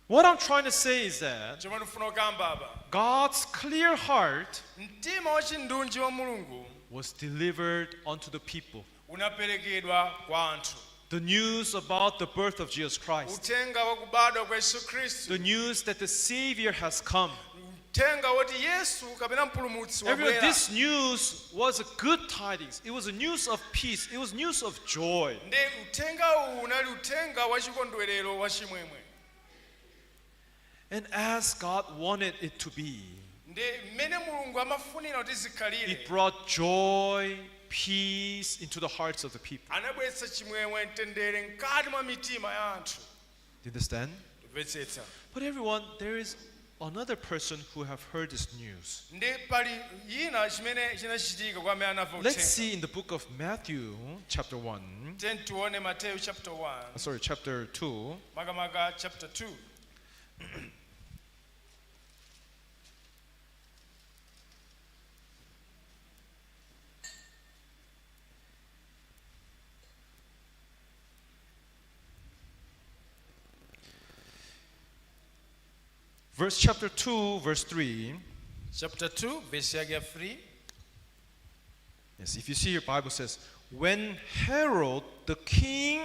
Speaker 7: What I'm trying to say is that
Speaker 2: Chomwe ndifuna kukamba apa,
Speaker 7: God's clear heart
Speaker 2: mtima wachindunji wa Mulungu
Speaker 7: was delivered onto the people.
Speaker 2: unaperekedwa kwa anthu.
Speaker 7: The news about the birth of Jesus Christ,
Speaker 2: Uthenga wa kubadwa kwa Yesu Khristu,
Speaker 7: the news that the Savior has come.
Speaker 2: Uthenga woti Yesu kapena mpulumutsi
Speaker 7: Everyone,
Speaker 2: wabwera.
Speaker 7: this news was a good tidings. It was a news of peace. It was news of joy.
Speaker 2: Ndi uthenga uwu unali uthenga wa chikondwerero wa chimwemwe.
Speaker 7: And as God wanted it to be,
Speaker 2: Ndi mmene Mulungu amafunira kuti zikhalire,
Speaker 7: it brought joy, peace into the hearts of the people.
Speaker 2: Anabweretsa chimwemwe, mtendere mkati mwa mitima ya anthu.
Speaker 7: Do you understand?
Speaker 2: Tumvetsetsa?
Speaker 7: But everyone, there is another person who have heard this news.
Speaker 2: Ndi pali yina chimene chinachitika kwa amene anamva
Speaker 7: Let's
Speaker 2: uthenga.
Speaker 7: see in the book of Matthew, chapter 1.
Speaker 2: Tiyeni tione Mateyu chapter 1.
Speaker 7: Sorry, chapter 2.
Speaker 2: Makamaka chapter 2.
Speaker 7: Verse chapter 2, verse 3.
Speaker 2: Chapter 2 verse yake ya 3.
Speaker 7: Yes, if you see your Bible says, when Herod the king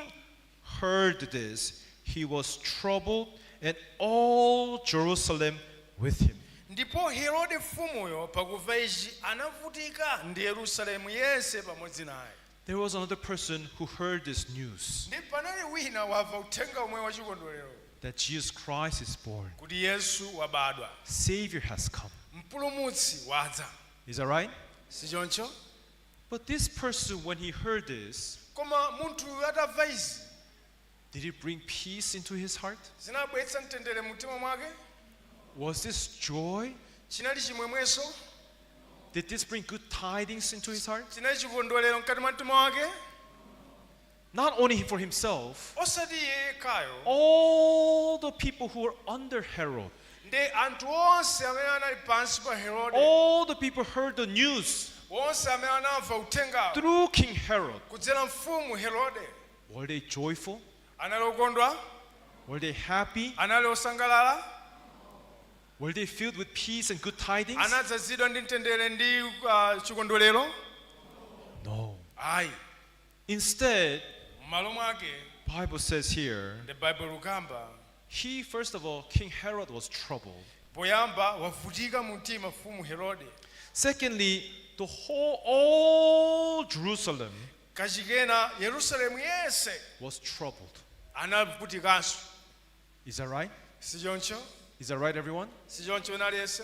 Speaker 7: heard this, he was troubled, and all Jerusalem with him.
Speaker 2: Ndipo Herode mfumuyo pakumva ichi anavutika, ndi Yerusalemu yense pamodzi naye.
Speaker 7: There was another person who heard this news
Speaker 2: Ndi panali wina wamva uthenga omwe wachikondwerero
Speaker 7: that Jesus Christ is born,
Speaker 2: kuti Yesu wabadwa,
Speaker 7: Savior has come.
Speaker 2: mpulumutsi wadza.
Speaker 7: Is that right?
Speaker 2: Sichoncho?
Speaker 7: But this person, when he heard this,
Speaker 2: Koma munthu uyu atamva izi,
Speaker 7: did it bring peace into his heart?
Speaker 2: zinabweretsa mtendere mumtima mwake?
Speaker 7: Was this joy?
Speaker 2: Chinali chimwemweso?
Speaker 7: Did this bring good tidings into his heart?
Speaker 2: Chinali chikondwerero mkati mwa mtima wake?
Speaker 7: Not only for himself,
Speaker 2: Osati iye yekhayo,
Speaker 7: all the people who were under Herod,
Speaker 2: ndi anthu onse amene anali pansi pa Herode,
Speaker 7: all the people heard the news
Speaker 2: onse amene anamva uthengawo
Speaker 7: through King Herod.
Speaker 2: kudzera mfumu Herode,
Speaker 7: Were they joyful?
Speaker 2: anali okondwa?
Speaker 7: Were they happy?
Speaker 2: Anali osangalala?
Speaker 7: Were they filled with peace and good tidings?
Speaker 2: Anadzazidwa ndi mtendere ndi chikondwerero?
Speaker 7: No.
Speaker 2: Ayi.
Speaker 7: Instead,
Speaker 2: M'malo mwake,
Speaker 7: Bible says here,
Speaker 2: the Bible lukamba,
Speaker 7: he first of all, King Herod was troubled.
Speaker 2: Poyamba wavutika mu mtima mfumu Herode.
Speaker 7: Secondly, the whole all Jerusalem
Speaker 2: Kachikena Yerusalemu yense
Speaker 7: was troubled.
Speaker 2: anavutikanso.
Speaker 7: Is that right?
Speaker 2: Sichoncho?
Speaker 7: Is that right, everyone?
Speaker 2: Sichoncho aliyense?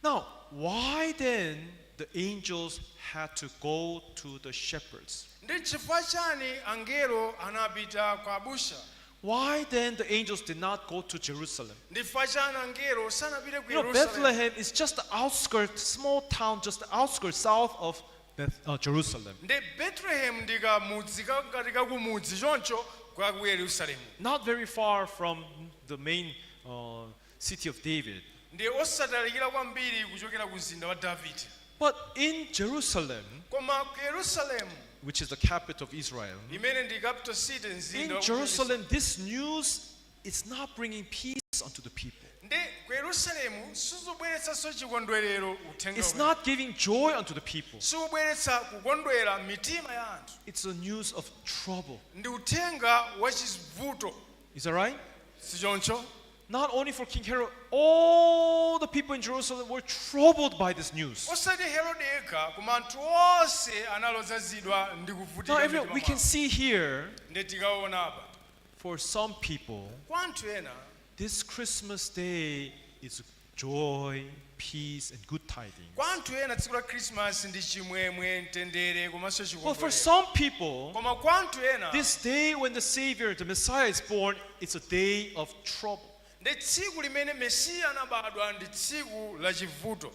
Speaker 7: Now, why then the angels had to go to the shepherds?
Speaker 2: Ndi chifukwa chani angelo anapita kwa abusa?
Speaker 7: Why then the angels did not go to Jerusalem?
Speaker 2: Ndi chifukwa chani angelo sanapite ku
Speaker 7: You know,
Speaker 2: Yerusalemu?
Speaker 7: Bethlehem is just the outskirts, small town, just the outskirts south of Jerusalem.
Speaker 2: Ndi Bethlehem ndi kamudzi ngati kakumudzi choncho kwa ku Yerusalemu.
Speaker 7: Not very far from the main city of David.
Speaker 2: Ndi osatalikira kwambiri kuchokera ku mzinda wa Davide.
Speaker 7: But in Jerusalem,
Speaker 2: Koma ku Yerusalemu,
Speaker 7: which is the capital of Israel,
Speaker 2: imene ndi capital city, mzinda
Speaker 7: in
Speaker 2: wa ku
Speaker 7: Jerusalem, this news is not bringing peace unto the people.
Speaker 2: Ndi ku Yerusalemu sizobweretsanso chikondwerero uthenga
Speaker 7: It's
Speaker 2: umene.
Speaker 7: not giving joy unto the people.
Speaker 2: Sikubweretsa kukondwera mitima ya anthu.
Speaker 7: It's a news of trouble.
Speaker 2: Ndi uthenga wa chivuto.
Speaker 7: Is that right?
Speaker 2: Sichoncho?
Speaker 7: Not only for King Herod, all the people in Jerusalem were troubled by this news.
Speaker 2: Osati Herode yekha koma anthu onse analodzazidwa ndi kuvutika
Speaker 7: Now, everyone,
Speaker 2: mitima
Speaker 7: we can
Speaker 2: mwawo.
Speaker 7: see here,
Speaker 2: Ndi tikaona apa
Speaker 7: for some people,
Speaker 2: kwa anthu ena
Speaker 7: this Christmas day is joy, peace, and good tidings.
Speaker 2: Kwa anthu ena tsiku la Christmas ndi chimwemwe mtendere komanso
Speaker 7: But for
Speaker 2: chikondwerero
Speaker 7: some people,
Speaker 2: koma kwa anthu ena
Speaker 7: this day when the Savior, the Messiah is born, it's a day of trouble.
Speaker 2: Ndi tsiku limene Mesiya anabadwa ndi tsiku la chivuto.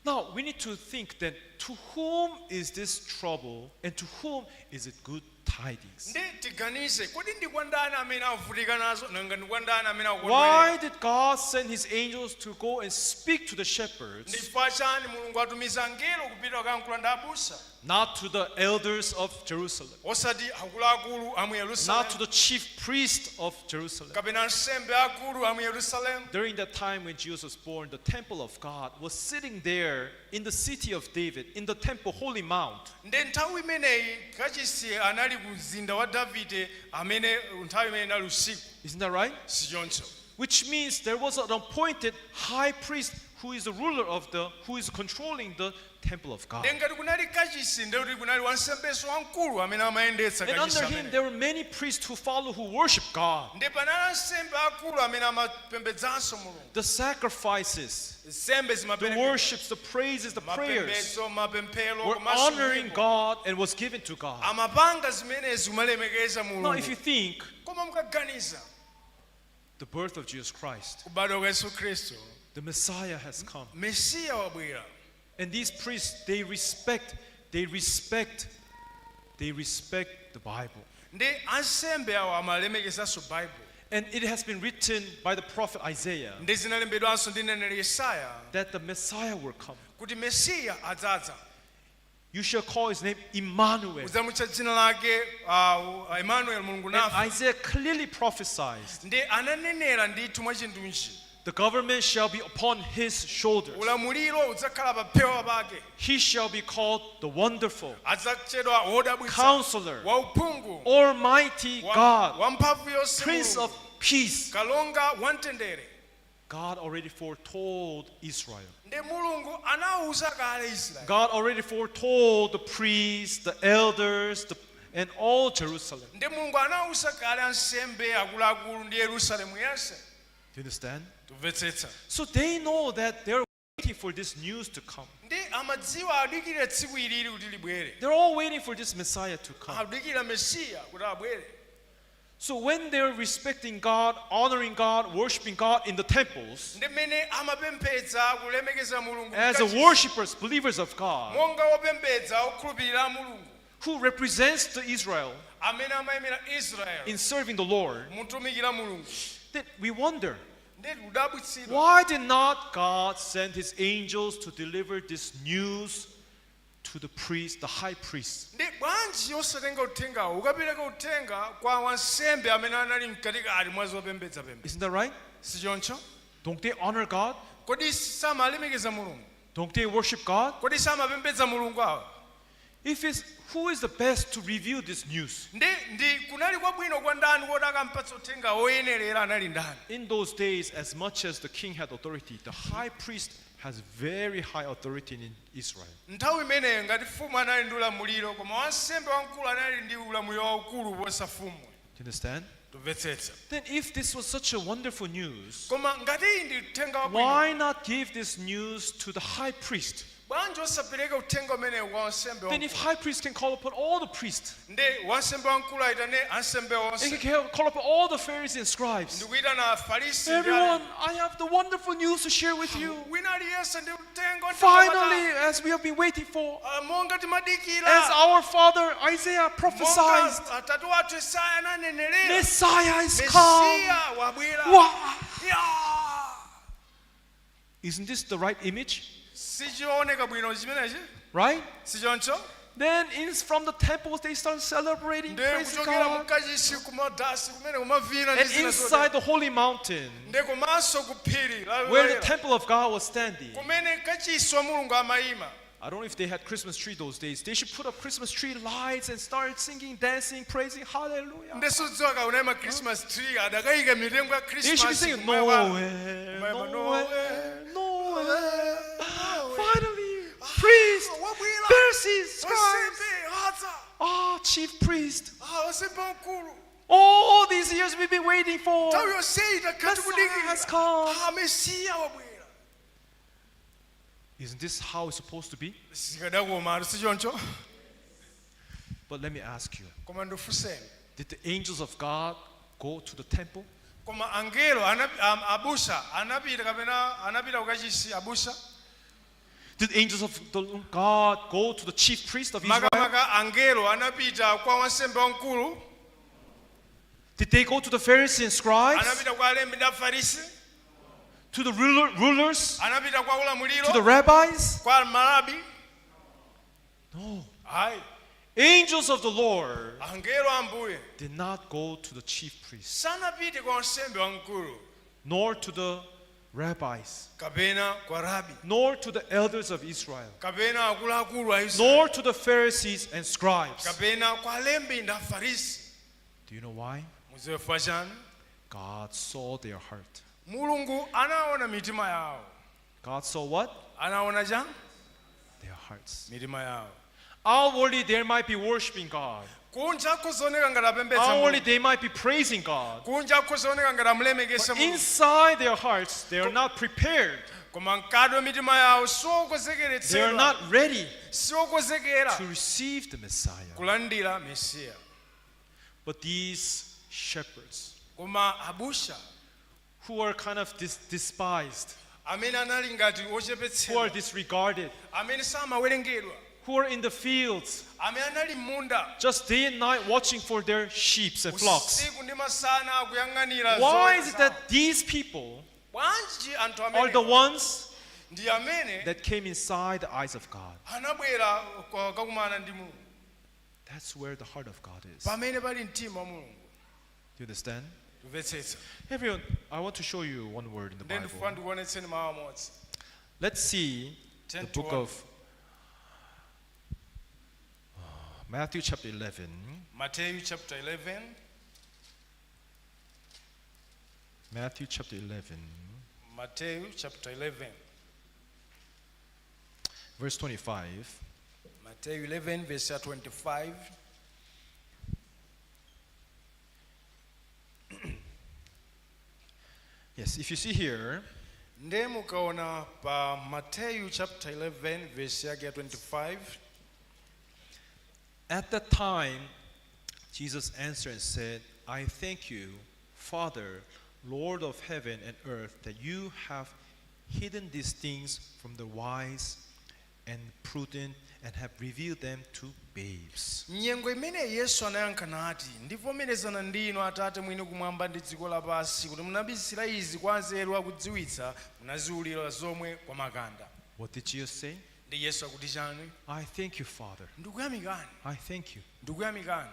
Speaker 7: Now, we need to think that to whom is this trouble and to whom is it good tidings?
Speaker 2: Ndi tiganize kodi ndi kwa ndani amene avutika nazo nanga ndi kwa ndani amene akukondwerera?
Speaker 7: Why did God send his angels to go and speak to the shepherds,
Speaker 2: Ndi chifukwa chani Mulungu atumiza angelo kupita kukayankhula ndi abusa
Speaker 7: not to the elders of Jerusalem,
Speaker 2: osati akuluakulu a mu
Speaker 7: not
Speaker 2: Yerusalemu
Speaker 7: to the chief priest of Jerusalem?
Speaker 2: Kapena ansembe akulu a mu Yerusalemu?
Speaker 7: During that time when Jesus was born, the temple of God was sitting there in the city of David, in the temple, Holy Mount.
Speaker 2: Ndi nthawi imeneyi kachisi anali ku mzinda wa Davide amene nthawi imene inali usiku.
Speaker 7: Isn't that right?
Speaker 2: Sichoncho?
Speaker 7: Which means there was an appointed high priest who is the ruler of the, who is controlling the temple of God.
Speaker 2: Ndi ngati kunali kachisi ndekuti kunali wansembenso wamkulu amene amayendetsa
Speaker 7: And
Speaker 2: kachisi
Speaker 7: under him
Speaker 2: amene.
Speaker 7: there were many priests who follow, who worship God.
Speaker 2: Ndi panali ansembe akulu amene amapembedzanso Mulungu.
Speaker 7: The sacrifices,
Speaker 2: Nsembe
Speaker 7: the
Speaker 2: zimaperekedwa
Speaker 7: worships, the praises, the prayers
Speaker 2: mapembedzo mapemphero
Speaker 7: were
Speaker 2: komanso
Speaker 7: honoring
Speaker 2: nyimbo.
Speaker 7: God and was given to God.
Speaker 2: Amapanga zimenezi kumalemekeza
Speaker 7: Now, if you
Speaker 2: Mulungu.
Speaker 7: think
Speaker 2: Koma mukaganiza
Speaker 7: the birth of Jesus Christ,
Speaker 2: kubadwa kwa Yesu Khristu,
Speaker 7: the Messiah has come.
Speaker 2: Mesiya wabwera.
Speaker 7: And these priests, they respect the Bible.
Speaker 2: Ndi ansembe awo amalemekezanso Bible.
Speaker 7: And it has been written by the prophet Isaiah
Speaker 2: Ndi zinalembedwanso ndi mneneri Yesaya
Speaker 7: that the Messiah will come.
Speaker 2: Kuti Mesiya adzadza.
Speaker 7: You shall call his name Emmanuel.
Speaker 2: Udzamutcha dzina lake Emmanuel Mulungu
Speaker 7: And
Speaker 2: nafe.
Speaker 7: Isaiah clearly prophesied,
Speaker 2: Ndi ananenera ndithu mwachindunji
Speaker 7: the government shall be upon his shoulders.
Speaker 2: Ulamuliro udzakhala pa phewa pake.
Speaker 7: He shall be called the Wonderful,
Speaker 2: Adzatchedwa wodabwitsa
Speaker 7: Counselor,
Speaker 2: wauphungu
Speaker 7: Almighty God,
Speaker 2: wamphamvu yonse
Speaker 7: Prince
Speaker 2: Mulungu,
Speaker 7: of Peace.
Speaker 2: Kalonga wamtendere.
Speaker 7: God already foretold Israel.
Speaker 2: Ndi Mulungu anawuza kale Israeli.
Speaker 7: God already foretold the priests, the elders, and all Jerusalem.
Speaker 2: Ndi Mulungu anawuza kale ansembe akuluakulu ndi Yerusalemu yense.
Speaker 7: Do you understand?
Speaker 2: Tumvetsetsa?
Speaker 7: So they know that they're waiting for this news to come.
Speaker 2: Ndi amadziwa adikire tsiku ilili kuti libwere.
Speaker 7: They're all waiting for this Messiah to come.
Speaker 2: Adikira Mesiya kuti abwere.
Speaker 7: So when they're respecting God, honoring God, worshiping God in the temples,
Speaker 2: Ndi mmene amapembedza kulemekeza Mulungu
Speaker 7: as a
Speaker 2: mkachisi,
Speaker 7: worshipers, believers of God,
Speaker 2: monga wopembedza okhulupirira Mulungu
Speaker 7: who represents the Israel
Speaker 2: amene amayimira Israel
Speaker 7: in serving the Lord,
Speaker 2: mutumikira Mulungu,
Speaker 7: then we wonder,
Speaker 2: ndi kudabwitsidwa
Speaker 7: why did not God send his angels to deliver this news to the priest, the high priest?
Speaker 2: Ndi bwanji osatenga uthengawo ukapereka uthenga kwa wansembe amene anali mkatikati mwa zopembedza pembe?
Speaker 7: Isn't that right?
Speaker 2: Sichoncho?
Speaker 7: Don't they honor God?
Speaker 2: Kodi samalemekeza Mulungu?
Speaker 7: Don't they worship God?
Speaker 2: Kodi samapembedza Mulungu awa?
Speaker 7: If it's who is the best to review this news?
Speaker 2: Ndi ndi kunali kwabwino kwa ndani kuti akampatsa uthenga woyenerera anali ndani?
Speaker 7: In those days, as much as the king had authority, the high priest has very high authority in Israel.
Speaker 2: Nthawi imeneyo ngati mfumu anali ndi ulamuliro koma wansembe wamkulu anali ndi ulamuliro waukulu kuposa mfumu.
Speaker 7: Do you understand?
Speaker 2: Tumvetsetsa?
Speaker 7: Then if this was such a wonderful news,
Speaker 2: Koma ngati iyi ndi uthenga wabwino
Speaker 7: why not give this news to the high priest?
Speaker 2: Bwanji osapereka uthenga umenewu kwa wansembe
Speaker 7: Then if
Speaker 2: wamkulu?
Speaker 7: high priest can call upon all the priests,
Speaker 2: Ndi wansembe wamkulu aitane ansembe
Speaker 7: and
Speaker 2: onse
Speaker 7: he can call upon all the Pharisees and scribes.
Speaker 2: Ndikuyitana Afarisi ndi
Speaker 7: Everyone, I have the wonderful news to share with you.
Speaker 2: Wina aliyense ndi uthenga.
Speaker 7: Finally, as we have been waiting for,
Speaker 2: Monga
Speaker 7: as
Speaker 2: timadikira
Speaker 7: our father Isaiah prophesied,
Speaker 2: monga atate wathu Yesaya ananenelera
Speaker 7: Messiah is come.
Speaker 2: Mesiya wabwera.
Speaker 7: Wow.
Speaker 2: Ya!
Speaker 7: Isn't this the right image?
Speaker 2: Sichioneka bwino chimenechi?
Speaker 7: Right?
Speaker 2: Sichoncho?
Speaker 7: Then from the temples they start celebrating,
Speaker 2: Ndi
Speaker 7: praising
Speaker 2: kuchokera
Speaker 7: God.
Speaker 2: mukachisi kumadasi kumene kumavina ndi
Speaker 7: And
Speaker 2: zina
Speaker 7: inside
Speaker 2: zotere.
Speaker 7: the holy mountain,
Speaker 2: Ndi komanso ku phiri la
Speaker 7: where the
Speaker 2: Loyera,
Speaker 7: temple of God was standing,
Speaker 2: kumene kachisi wa Mulungu amayima,
Speaker 7: I don't know if they had Christmas tree those days. They should put up Christmas tree lights and start singing, dancing, praising, hallelujah.
Speaker 1: Nde sudziwa kauna ma Christmas tree adakayika mitengo ya
Speaker 7: They should be
Speaker 1: Christmas
Speaker 7: singing,
Speaker 1: kumayiwala.
Speaker 7: Noel,
Speaker 1: Kumayiwala,
Speaker 7: Noel, Noel. Finally, priest,
Speaker 1: Wabwera.
Speaker 7: Pharisees, scribes,
Speaker 1: Wansembe, adza.
Speaker 7: ah, chief priest.
Speaker 1: Ah, wansembe wamkulu.
Speaker 7: All these years we've been waiting for.
Speaker 1: Nthawi yonseyi takhala
Speaker 7: Messiah has
Speaker 1: tikudikira.
Speaker 7: come.
Speaker 1: Ah, Mesiya wabwera.
Speaker 7: Isn't this how it's supposed to be?
Speaker 1: Sikadakoma, si choncho?
Speaker 7: But let me ask you,
Speaker 1: Koma ndifunseni.
Speaker 7: did the angels of God go to the temple?
Speaker 1: Koma angelo abusa anapita kapena anapita kukachisi abusa?
Speaker 7: Did angels of the God go to the chief priest of Israel?
Speaker 1: Makamaka angelo anapita kwa wansembe wamkulu.
Speaker 7: Did they go to the Pharisees and scribes?
Speaker 1: Anapita kwa alembi ndi afarisi.
Speaker 7: To the rulers?
Speaker 1: Anapita kwa ulamuliro.
Speaker 7: To the rabbis?
Speaker 1: Kwa marabi.
Speaker 7: No.
Speaker 1: Ayi.
Speaker 7: Angels of the Lord
Speaker 1: Angelo ambuye
Speaker 7: did not go to the chief priests,
Speaker 1: sanapite kwa wansembe wamkulu,
Speaker 7: nor to the rabbis,
Speaker 1: kapena kwa rabi,
Speaker 7: nor to the elders of Israel,
Speaker 1: kapena akuluakulu a Israeli,
Speaker 7: nor to the Pharisees and scribes.
Speaker 1: kapena kwa alembi ndi afarisi.
Speaker 7: Do you know why?
Speaker 1: Mudziwe chifukwa chani?
Speaker 7: God saw their heart.
Speaker 1: Mulungu anaona mitima yawo.
Speaker 7: God saw what?
Speaker 1: Anaona chani?
Speaker 7: Their hearts.
Speaker 1: Mitima yawo.
Speaker 7: Outwardly, they might be worshiping God.
Speaker 1: Kunja kuzooneka ngati apembedza
Speaker 7: Outwardly,
Speaker 1: Mulungu.
Speaker 7: they might be praising God.
Speaker 1: Kunja kuzooneka ngati amulemekeza
Speaker 7: But
Speaker 1: Mulungu.
Speaker 7: inside their hearts, they are not prepared.
Speaker 1: Koma mkati wa mitima yawo
Speaker 7: They are
Speaker 1: siokonzekeretsedwa.
Speaker 7: not ready
Speaker 1: Siokonzekera
Speaker 7: to receive the Messiah.
Speaker 1: kulandira Mesiya.
Speaker 7: But these shepherds,
Speaker 1: Koma abusa
Speaker 7: who are kind of despised,
Speaker 1: amene anali ngati
Speaker 7: who are
Speaker 1: ochepetsedwa,
Speaker 7: disregarded,
Speaker 1: amene samawerengedwa,
Speaker 7: who are in the fields
Speaker 1: amene anali m'munda
Speaker 7: just day and night watching for their sheep and flocks.
Speaker 1: usiku ndi masana akuyang'anira
Speaker 7: Why is it
Speaker 1: zoweta
Speaker 7: that these people
Speaker 1: zawo. Bwanji anthu
Speaker 7: are the
Speaker 1: amene
Speaker 7: ones
Speaker 1: ndi amene
Speaker 7: that came inside the eyes of God?
Speaker 1: anabwera kakumana ndi Mulungu.
Speaker 7: That's where the heart of God is.
Speaker 1: Pamene pali mtima wa Mulungu.
Speaker 7: Do you understand?
Speaker 1: Kumvetsetsa.
Speaker 7: Everyone, I want to show you one word in the
Speaker 1: Ndiye ndifuna
Speaker 7: Bible.
Speaker 1: ndikuonetseni mawu amodzi.
Speaker 7: Let's see the
Speaker 1: Ten to
Speaker 7: book
Speaker 1: one.
Speaker 7: of Matthew chapter 11.
Speaker 1: Matthew chapter 11.
Speaker 7: Matthew chapter 11,
Speaker 1: Matthew chapter 11.
Speaker 7: verse 25.
Speaker 1: Matthew 11 verse 25.
Speaker 7: Yes, if you see here,
Speaker 1: Ndiye mukaona pa Matthew chapter 11 verse yake ya 25.
Speaker 7: At that time, Jesus answered and said, I thank you, Father, Lord of heaven and earth, that you have hidden these things from the wise and prudent and have revealed them to babes.
Speaker 1: Nyengo imene Yesu anayankha nati, ndivomerezana ndi inu Atate mwini kumwamba ndi dziko lapansi, kuti munabisira izi kwa anzeru akudziwitsa, munaziwulula zomwe kwa makanda.
Speaker 7: What did Jesus say?
Speaker 1: Ndi Yesu akuti chani?
Speaker 7: I thank you, Father.
Speaker 1: Ndikuyamikani.
Speaker 7: I thank you.
Speaker 1: Ndikuyamikani.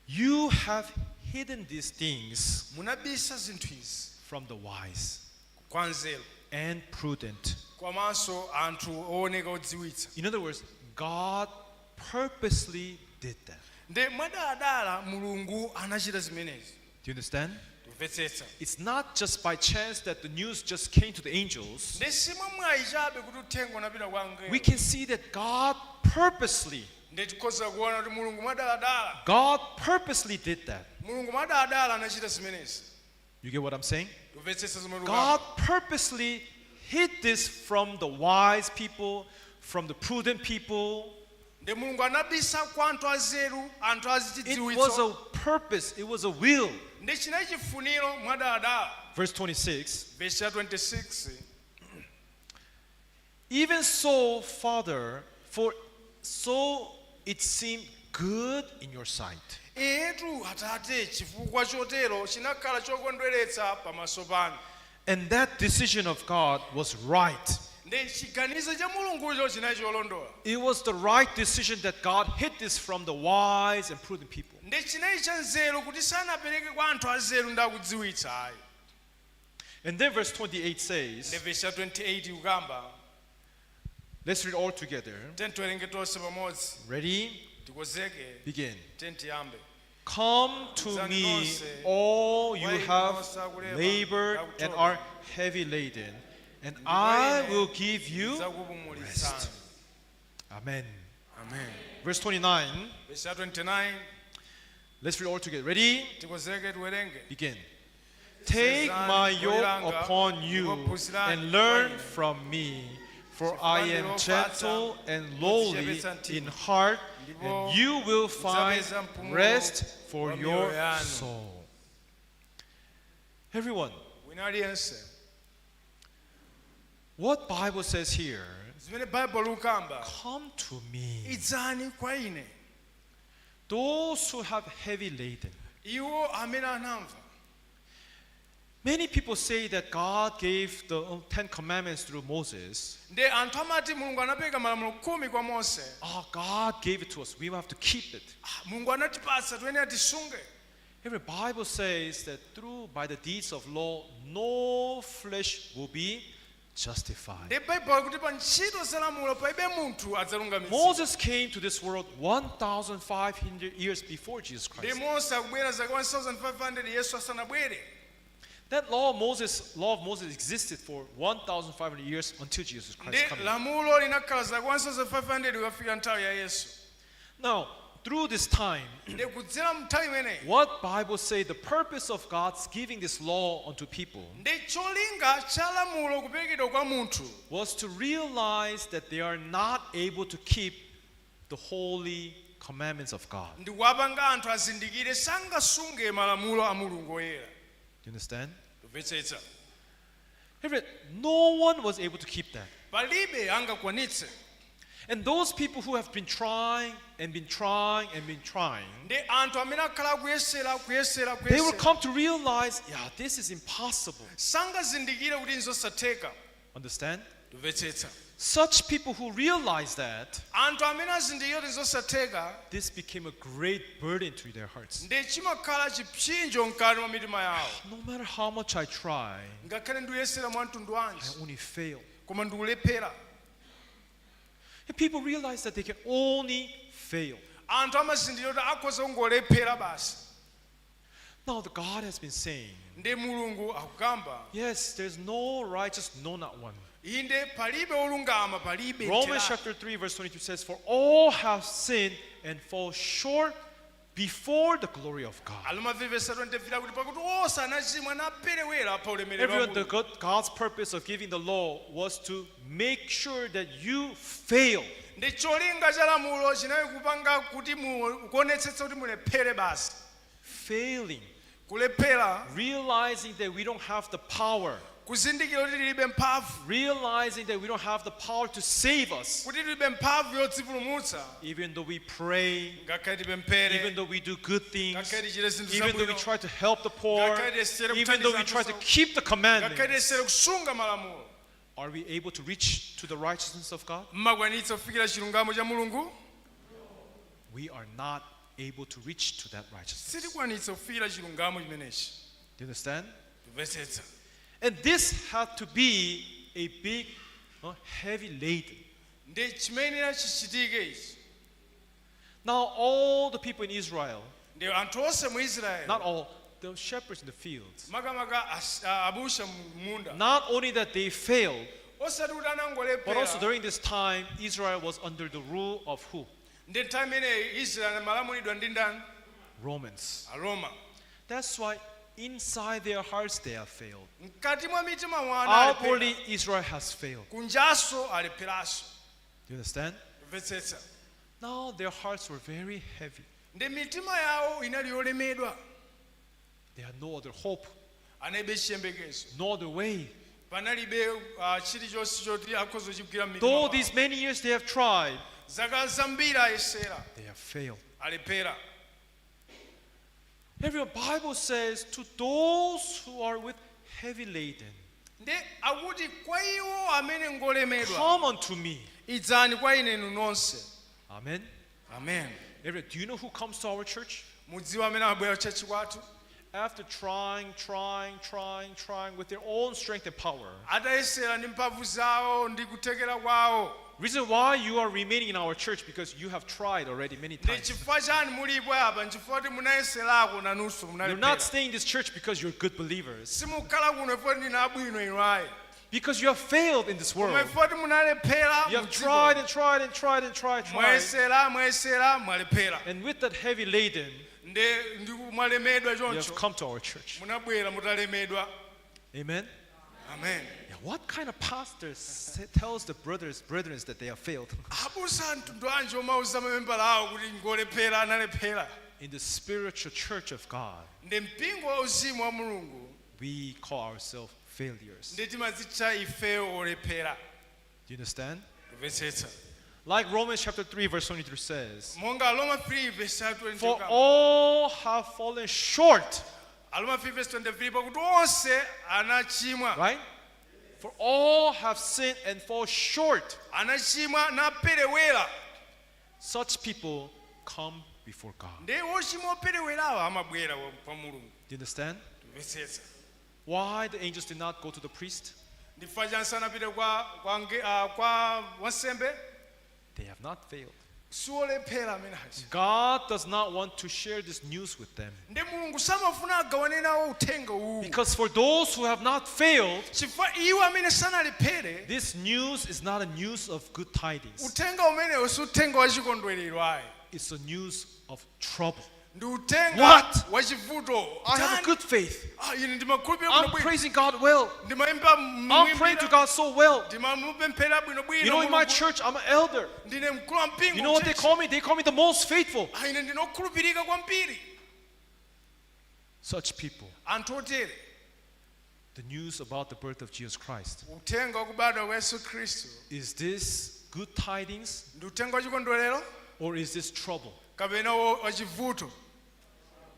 Speaker 7: You have hidden these things
Speaker 1: Munabisa zinthu izi
Speaker 7: from the wise
Speaker 1: kwa anzeru
Speaker 7: and prudent.
Speaker 1: komanso anthu ooneka odziwitsa.
Speaker 7: In other words, God purposely did that.
Speaker 1: Ndi mwadala Mulungu anachita zimenezi.
Speaker 7: Do you understand?
Speaker 1: Kumvetsetsa.
Speaker 7: It's not just by chance that the news just came to the angels.
Speaker 1: Ndi simwe mwayi chabe kuti uthenga unapita kwa angelo.
Speaker 7: We can see that God purposely,
Speaker 1: Ndi tikhoza kuona kuti Mulungu mwadaladala.
Speaker 7: God purposely did that.
Speaker 1: Mulungu mwadaladala anachita zimenezi.
Speaker 7: You get what I'm saying?
Speaker 1: Kumvetsetsa zomwe tikukamba.
Speaker 7: God purposely hid this from the wise people, from the prudent people.
Speaker 1: Ndi Mulungu anabisa kwa anthu anzeru, anthu
Speaker 7: It was
Speaker 1: azichidziwitso.
Speaker 7: a purpose, it was a will.
Speaker 1: Ndi chinali chifuniro mwadaladala.
Speaker 7: Verse 26.
Speaker 1: Verse ya 26.
Speaker 7: Even so, Father, for so it seemed good in your sight.
Speaker 1: Etu Atate, chifukwa chotero chinakhala chokondweretsa pamaso panu.
Speaker 7: And that decision of God was right.
Speaker 1: Ndi chiganizo cha Mulungucho chinali cholondola.
Speaker 7: It was the right decision that God hid this from the wise and prudent people.
Speaker 1: Ndi chinali cha nzeru kuti sanapereke kwa anthu anzeru ndi akudziwitsa ayi.
Speaker 7: And then verse 28 says,
Speaker 1: Ndi verse ya 28 ikukamba,
Speaker 7: Let's read all together.
Speaker 2: Tiyeni tiwerenge tonse pamodzi.
Speaker 7: Ready?
Speaker 2: Tikonzeke.
Speaker 7: Begin.
Speaker 2: Tiyeni tiyambe.
Speaker 7: Come to me, all you have labored and are heavy laden, and I will give you
Speaker 2: Ndidzakupumulitsani.
Speaker 7: Amen.
Speaker 1: Amen.
Speaker 7: Verse 29.
Speaker 2: Verse ya 29.
Speaker 7: Let's read all together. Ready?
Speaker 2: Tikonzeke tiwerenge.
Speaker 7: Begin. Take my yoke upon you and learn from me, for I am gentle and lowly in heart, and you will find rest for your soul. Everyone,
Speaker 2: Wina aliyense.
Speaker 7: what Bible says here,
Speaker 2: Zimene Bible likukamba.
Speaker 7: come to me.
Speaker 2: Idzani kwa ine.
Speaker 7: Those who have heavy laden.
Speaker 2: Iwo amene anamva.
Speaker 7: Many people say that God gave the 10 commandments through Moses.
Speaker 2: Nde anthu amati Mulungu anapereka malamulo 10 kwa Mose.
Speaker 7: Ah, God gave it to us. We have to keep it.
Speaker 2: Ah, Mulungu anatipatsa tiyenera tisunge.
Speaker 7: Every Bible says that through by the deeds of law, no flesh will be justified.
Speaker 2: Nde Bible kuti pa ntchito za lamulo palibe munthu adzalungamitsidwa.
Speaker 7: Moses came to this world 1,500 years before Jesus
Speaker 2: Ndi
Speaker 7: Christ.
Speaker 2: Mose akubwera zaka 1500 Yesu asanabwere.
Speaker 7: That law of Moses existed for 1,500 years until Jesus Christ
Speaker 2: Ndi
Speaker 7: coming.
Speaker 2: lamulo linakhala zaka 1500 kukafika nthawi ya Yesu.
Speaker 7: Now, through this time,
Speaker 2: Ndi kudzera nthawi imeneyi.
Speaker 7: what Bible say the purpose of God's giving this law unto people
Speaker 2: Ndi cholinga cha lamulo kuperekedwa kwa munthu
Speaker 7: was to realize that they are not able to keep the holy commandments of God.
Speaker 2: ndi kuwapanga anthu azindikire sangasunge malamulo a Mulungu oyera.
Speaker 7: Do you understand?
Speaker 2: Kumvetsetsa.
Speaker 7: No one was able to keep that.
Speaker 2: Palibe angakwanitse.
Speaker 7: And those people who have been trying and been trying and been trying,
Speaker 2: Ndi anthu amene akhala akuyesera, kuyesera,
Speaker 7: they will
Speaker 2: kuyesera.
Speaker 7: come to realize, yeah, this is impossible.
Speaker 2: Sangazindikire kuti nzosatheka.
Speaker 7: Understand?
Speaker 2: Kumvetsetsa.
Speaker 7: Such people who realize that,
Speaker 2: Anthu amene azindikire kuti nzosatheka,
Speaker 7: this became a great burden to their hearts.
Speaker 2: ndi chimakhala chipsinjo mkati mwa mitima yawo.
Speaker 7: No matter how much I try,
Speaker 2: Ngakhale ndikuyesera mwa mtundu wanji,
Speaker 7: I only fail.
Speaker 2: koma ndikulephera.
Speaker 7: And people realize that they can only fail.
Speaker 2: Anthu amazindikira kuti akhoza kungolephera basi.
Speaker 7: Now the God has been saying,
Speaker 2: Ndi Mulungu akukamba,
Speaker 7: yes, there's no righteous, no not one.
Speaker 2: inde palibe olungama, palibe
Speaker 7: Romans
Speaker 2: mtheradi.
Speaker 7: chapter 3 verse 22 says, for all have sinned and fall short before the glory of God.
Speaker 2: Aroma 3 verse 23 kuti pakuti onse anachimwa naperewera pa ulemerero wa
Speaker 7: Everyone, the
Speaker 2: Mulungu.
Speaker 7: God's purpose of giving the law was to make sure that you fail.
Speaker 2: Ndi cholinga cha lamulo chinali kupanga kuti kuonetsetsa kuti mulephere basi.
Speaker 7: Failing.
Speaker 2: Kulephera.
Speaker 7: Realizing that we don't have the power.
Speaker 2: Kuzindikira kuti tilibe mphamvu.
Speaker 7: Realizing that we don't have the power to save us.
Speaker 2: Kuti tilibe mphamvu yodzipulumutsa.
Speaker 7: Even though we pray,
Speaker 2: Ngakhale tipemphere,
Speaker 7: even though we do good things,
Speaker 2: ngakhale tichite zinthu
Speaker 7: even though we
Speaker 2: zabwino,
Speaker 7: try to help the poor,
Speaker 2: ngakhale tiyesere
Speaker 7: even though we
Speaker 2: kuthandiza
Speaker 7: try to
Speaker 2: anthu
Speaker 7: keep the
Speaker 2: ngakhale
Speaker 7: commandments,
Speaker 2: tiyesere kusunga malamulo,
Speaker 7: are we able to reach to the righteousness of God?
Speaker 2: mmakwanitsa kufikira chilungamo cha Mulungu?
Speaker 7: We are not able to reach to that righteousness.
Speaker 2: Sitikwanitsa kufikira chilungamo chimenechi.
Speaker 7: Do you understand?
Speaker 2: Kumvetsetsa.
Speaker 7: And this had to be a big, heavy laden.
Speaker 2: Ndi chimenera chichitike ichi.
Speaker 7: Now all the people in Israel,
Speaker 2: Ndi anthu onse mu Israeli,
Speaker 7: not all, the shepherds in the fields,
Speaker 2: makamaka abusa mu munda.
Speaker 7: not only that they failed,
Speaker 2: Osati kuti anangolephera.
Speaker 7: but also during this time, Israel was under the rule of who?
Speaker 2: Ndi nthawi imeneyi Israeli amalamulidwa ndi ndani?
Speaker 7: Romans.
Speaker 2: Aroma.
Speaker 7: That's why inside their hearts they have failed.
Speaker 2: Mkati mwa mitima mwa ana
Speaker 7: Outwardly,
Speaker 2: alephera.
Speaker 7: Israel has failed.
Speaker 2: Kunjaso alepheranso.
Speaker 7: Do you understand?
Speaker 2: Kumvetsetsa.
Speaker 7: Now their hearts were very heavy.
Speaker 2: Ndi mitima yawo inali yolemedwa.
Speaker 7: They had no other hope,
Speaker 2: Analibe chiyembekezo.
Speaker 7: no other way.
Speaker 2: Panalibe chilichonse choti akhoza kuchigwira m'mitima
Speaker 7: Though
Speaker 2: mwawo.
Speaker 7: these many years they have tried,
Speaker 2: Zaka zambiri ayesera,
Speaker 7: they have failed.
Speaker 2: alephera.
Speaker 7: Everyone, Bible says to those who are with heavy laden,
Speaker 2: Ndi akuti kwa iwo amene ngolemedwa,
Speaker 7: come unto me.
Speaker 2: idzani kwa ine inu nonse.
Speaker 7: Amen.
Speaker 2: Amen.
Speaker 7: Everyone, do you know who comes to our church?
Speaker 2: Mudziwa amene amabwera church kwathu?
Speaker 7: After trying, trying, trying, trying with their own strength and power,
Speaker 2: Atayesera ndi mphamvu zawo ndi kuthekera kwawo,
Speaker 7: Reason why you are remaining in our church because you have tried already many
Speaker 2: Ndi
Speaker 7: times.
Speaker 2: chifukwa chani mulipo apa? Nchifukwa kuti munayeserako nanunso
Speaker 7: You're
Speaker 2: munalephera.
Speaker 7: not staying in this church because you're good believers.
Speaker 2: Simukhala kuno chifukwa ndinu abwino inu ayi.
Speaker 7: Because you have failed in this
Speaker 2: Koma
Speaker 7: world.
Speaker 2: chifukwa kuti munalephera
Speaker 7: You have
Speaker 2: mu dziko.
Speaker 7: tried and tried and tried and tried, tried.
Speaker 2: Mwayesera, mwayesera, mwalephera.
Speaker 7: And with that heavy laden,
Speaker 2: Ndi ndi mwalemedwa
Speaker 7: you have
Speaker 2: choncho.
Speaker 7: come to our church.
Speaker 2: Munabwera mutalemedwa.
Speaker 7: Amen.
Speaker 2: Amen.
Speaker 7: Yeah, what kind of pastor tells the brethren that they have failed?
Speaker 2: Abusa mtundu anji omauza mamembala awo kuti ngolephera analephera.
Speaker 7: In the spiritual church of God,
Speaker 2: Ndi mpingo wa uzimu wa Mulungu
Speaker 7: we call ourselves failures.
Speaker 2: ndi timadzitcha ifeyo olephera.
Speaker 7: Do you understand?
Speaker 2: Kumvetsetsa.
Speaker 7: Like Romans chapter 3 verse 23 says,
Speaker 2: Monga Roma 3 verse 23.
Speaker 7: For all have fallen short.
Speaker 2: Roma 3 verse 23 pakuti onse anachimwa.
Speaker 7: Right? For all have sinned and fall short.
Speaker 2: Anachimwa naperewera.
Speaker 7: Such people come before God.
Speaker 2: Ndi ochimwa operewerawo amabwera kwa Mulungu.
Speaker 7: Do you understand?
Speaker 2: Kumvetsetsa.
Speaker 7: Why the angels did not go to the priest?
Speaker 2: Ndifa chani sanapite kwa wansembe?
Speaker 7: They have not failed.
Speaker 2: Siolephera amene aja.
Speaker 7: God does not want to share this news with them.
Speaker 2: Ndi Mulungu samafuna agawane nawo uthenga uwu.
Speaker 7: Because for those who have not failed,
Speaker 2: Chifukwa iwo amene sanalephere,
Speaker 7: this news is not a news of good tidings.
Speaker 2: uthenga umenewo si uthenga wa chikondwerero ayi.
Speaker 7: It's a news of trouble.
Speaker 2: Ndi uthenga
Speaker 7: What?
Speaker 2: wa chivuto.
Speaker 7: I have a
Speaker 2: Tani?
Speaker 7: good faith.
Speaker 2: Ine ndimakhulupirira
Speaker 7: I'm
Speaker 2: bwino bwino.
Speaker 7: praising God well.
Speaker 2: Ndimayimba
Speaker 7: I'm praying to God so well.
Speaker 2: Ndimamupemphera bwino bwino.
Speaker 7: You know, in my
Speaker 2: Mulungu.
Speaker 7: church, I'm an elder.
Speaker 2: Ndine mkulu wa mpingo.
Speaker 7: You know what they call me? They call me the most faithful.
Speaker 2: Ine ndinokhulupirika kwambiri.
Speaker 7: Such people,
Speaker 2: Anthu otere,
Speaker 7: the news about the birth of Jesus Christ.
Speaker 2: uthenga wakubadwa kwa Yesu Khristu
Speaker 7: Is this good tidings
Speaker 2: ndi uthenga wa chikondwerero
Speaker 7: or is this trouble?
Speaker 2: kapena wachivuto?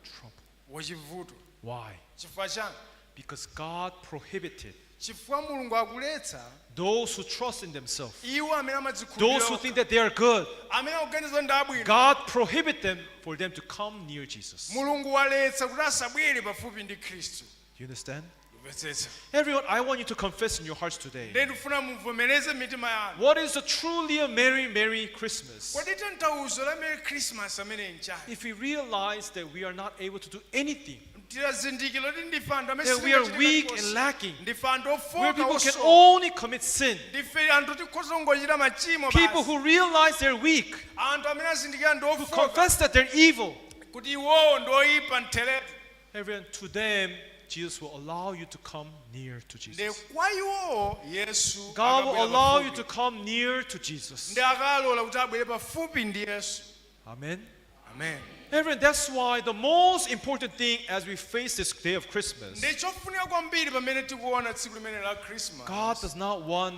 Speaker 7: Trouble.
Speaker 2: Wachivuto.
Speaker 7: Why?
Speaker 2: Chifukwa chani?
Speaker 7: Because God prohibited
Speaker 2: Chifukwa Mulungu akuletsa
Speaker 7: those who trust in themselves,
Speaker 2: iwo amene amadzikhulupirira
Speaker 7: those who
Speaker 2: okha,
Speaker 7: think that they are good.
Speaker 2: amene akuganiza ndi abwino.
Speaker 7: God prohibit them for them to come near Jesus. Do
Speaker 2: Mulungu waletsa kuti asabwere pafupi ndi Khristu.
Speaker 7: you understand?
Speaker 2: Kumvetsetsa.
Speaker 7: Everyone, I want you to confess in your hearts today.
Speaker 2: Ndiye ndifuna muvomereze mitima yanu.
Speaker 7: What is the truly a Merry, Merry Christmas?
Speaker 2: Kodi tanthauzo la Merry Christmas amene nchani?
Speaker 7: If we realize that we are not able to do anything,
Speaker 2: Titazindikira kuti ndife anthu amene
Speaker 7: that we are
Speaker 2: sitingachite
Speaker 7: weak
Speaker 2: kalikonse.
Speaker 7: and lacking,
Speaker 2: Ndife anthu
Speaker 7: where
Speaker 2: ofoka
Speaker 7: people can
Speaker 2: osowa.
Speaker 7: only commit sin,
Speaker 2: Ndife anthu tikhoza kungochita machimo
Speaker 7: people
Speaker 2: basi.
Speaker 7: who realize they're weak,
Speaker 2: Anthu amene azindikira ndi
Speaker 7: who
Speaker 2: ofoka
Speaker 7: confess that they're evil,
Speaker 2: kuti iwowo ndi oyipa mtheretu.
Speaker 7: everyone, to them, Jesus will allow you to come near to
Speaker 2: Ndi
Speaker 7: Jesus.
Speaker 2: kwa iwowo Yesu
Speaker 7: God will
Speaker 2: akabwera
Speaker 7: allow you
Speaker 2: pafupi.
Speaker 7: to come near to Jesus.
Speaker 2: Ndi akalola kuti abwere pafupi ndi Yesu.
Speaker 7: Amen.
Speaker 2: Amen.
Speaker 7: Everyone, that's why the most important thing as we face this day of Christmas,
Speaker 2: Ndi chofunika kwambiri pamene tikuona tsiku limene la Christmas.
Speaker 7: God does not want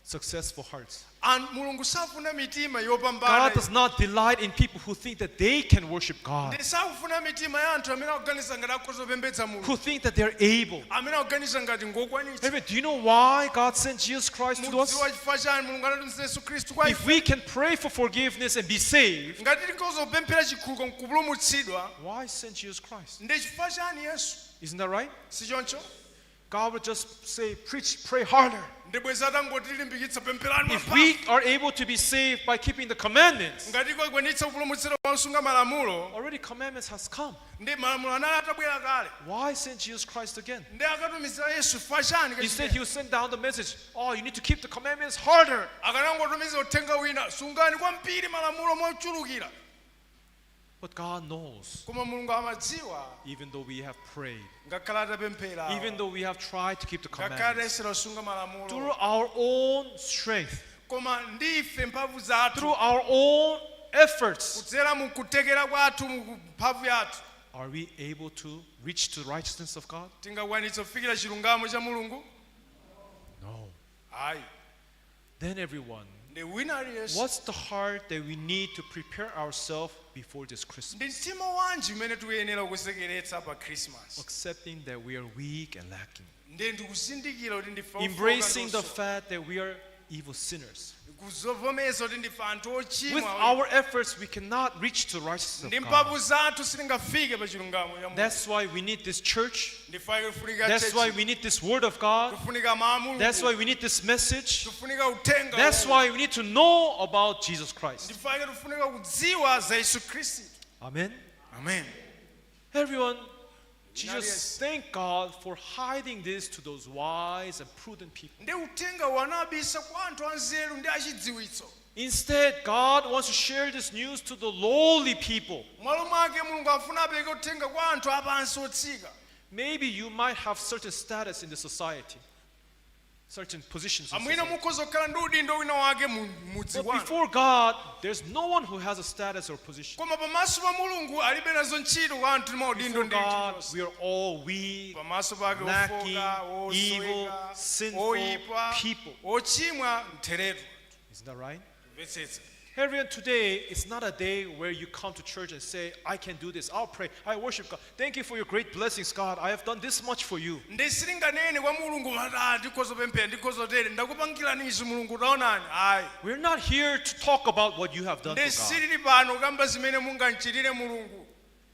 Speaker 7: successful hearts.
Speaker 2: Mulungu safuna mitima yopambana.
Speaker 7: God does not delight in people who think that they can worship God,
Speaker 2: Ndi sakufuna mitima ya anthu amene akuganiza ngati akhoza kupembedza Mulungu.
Speaker 7: who think that they're able.
Speaker 2: Amene akuganiza ngati ngokwanitsa.
Speaker 7: Everyone, do you know why God sent Jesus Christ to us?
Speaker 2: Mudziwa chifukwa chani Mulungu anatumiza Yesu Khristu kwa
Speaker 7: If
Speaker 2: ife.
Speaker 7: we can pray for forgiveness and be saved,
Speaker 2: Ngati tikhoza kupemphera chikhululuko nkupulumutsidwa,
Speaker 7: why send Jesus Christ?
Speaker 2: ndi chifukwa chani Yesu?
Speaker 7: Isn't that right?
Speaker 2: Si choncho?
Speaker 7: God would just say, preach, pray harder.
Speaker 2: Ndibweza atangotilimbikitsa pempherani
Speaker 7: If
Speaker 2: mwamphamvu.
Speaker 7: we are able to be saved by keeping the commandments,
Speaker 2: Ngati tikwanitsa kupulumutsidwa mwakusunga malamulo,
Speaker 7: already commandments has come.
Speaker 2: ndi malamulo anali atabwera kale.
Speaker 7: Why send Jesus Christ again?
Speaker 2: Ndi akatumiza Yesu chifukwa chani
Speaker 7: Instead, he will send down the message, oh, you need to keep the commandments harder.
Speaker 2: Akanangotumiza uthenga wina, sungani kwambiri malamulo mochulukira.
Speaker 7: But God knows,
Speaker 2: Koma Mulungu amadziwa,
Speaker 7: even though we have prayed,
Speaker 2: ngakhale atapemphera,
Speaker 7: even though we have tried to keep the
Speaker 2: ngakhale
Speaker 7: commandments,
Speaker 2: atayesera kusunga malamulo,
Speaker 7: through our own strength,
Speaker 2: koma ndife mphamvu zathu,
Speaker 7: through our own efforts,
Speaker 2: kudzera mu kutekera kwathu, mu mphamvu yathu,
Speaker 7: are we able to reach to the righteousness of God?
Speaker 2: tingakwanitsa kufikira chilungamo cha Mulungu?
Speaker 7: No.
Speaker 2: Ayi.
Speaker 7: Then everyone,
Speaker 2: Ndi wina aliyense.
Speaker 7: what's the heart that we need to prepare ourselves before this Christmas?
Speaker 2: Ndi mtima wanji umene tikuyenera kusekeretsa pa Christmas?
Speaker 7: Accepting that we are weak and lacking.
Speaker 2: Ndi ndikuzindikira kuti ndife ofoka
Speaker 7: Embracing the
Speaker 2: ndi osowa.
Speaker 7: fact that we are evil sinners.
Speaker 3: Kuvomereza kuti ndife anthu
Speaker 7: With
Speaker 3: ochimwa.
Speaker 7: our efforts, we cannot reach to the righteousness
Speaker 3: Ndi
Speaker 7: of
Speaker 3: mphamvu
Speaker 7: God.
Speaker 3: zathu sitingafike pa chilungamo cha Mulungu.
Speaker 7: That's why we need this church.
Speaker 3: Ndife kufunika
Speaker 7: That's why
Speaker 3: church.
Speaker 7: we need this word of God.
Speaker 3: Tufunika mawu a Mulungu.
Speaker 7: That's why we need this message.
Speaker 3: Tufunika uthenga
Speaker 7: That's
Speaker 3: uwu.
Speaker 7: why we need to know about Jesus Christ.
Speaker 3: Ndife tufunika kudziwa za Yesu Khristu.
Speaker 7: Amen.
Speaker 3: Amen.
Speaker 7: Everyone, Jesus,
Speaker 3: Yes.
Speaker 7: thank God for hiding this to those wise and prudent people.
Speaker 3: Ndi uthenga wanabisa kwa anthu anzeru ndi achidziwitso.
Speaker 7: Instead, God wants to share this news to the lowly people.
Speaker 3: Mwalo mwake Mulungu afuna apereke uthenga kwa anthu apansi otsika.
Speaker 7: Maybe you might have certain status in the society, certain positions in
Speaker 3: Amwina
Speaker 7: society.
Speaker 3: mukhoza kukhala ndi udindo wina wake mu mudzi
Speaker 7: But
Speaker 3: wanu.
Speaker 7: before God, there's no one who has a status or position.
Speaker 3: Koma pamaso pa Mulungu alibe nazo ntchito kwa anthu ndi maudindo
Speaker 7: Before
Speaker 3: ndi
Speaker 7: God,
Speaker 3: ntchito.
Speaker 7: we are all weak,
Speaker 3: Pamaso pake
Speaker 7: lacking,
Speaker 3: ofoka,
Speaker 7: evil,
Speaker 3: osweka,
Speaker 7: sinful
Speaker 3: oyipa,
Speaker 7: people.
Speaker 3: ochimwa mtheretu.
Speaker 7: Isn't that right?
Speaker 3: Mvetsetsa.
Speaker 7: Everyone, today it's not a day where you come to church and say, I can do this, I'll pray, I worship God. Thank you for your great blessings, God. I have done this much for you.
Speaker 3: Ndi silinganene kwa Mulungu "Ah, ndikhoza pemphera ndikhoza tere ndakupangirani izi Mulungu taonani ayi.
Speaker 7: We're not here to talk about what you have done
Speaker 3: Ndi
Speaker 7: for God.
Speaker 3: silili pano kamba zimene mungamchitire Mulungu.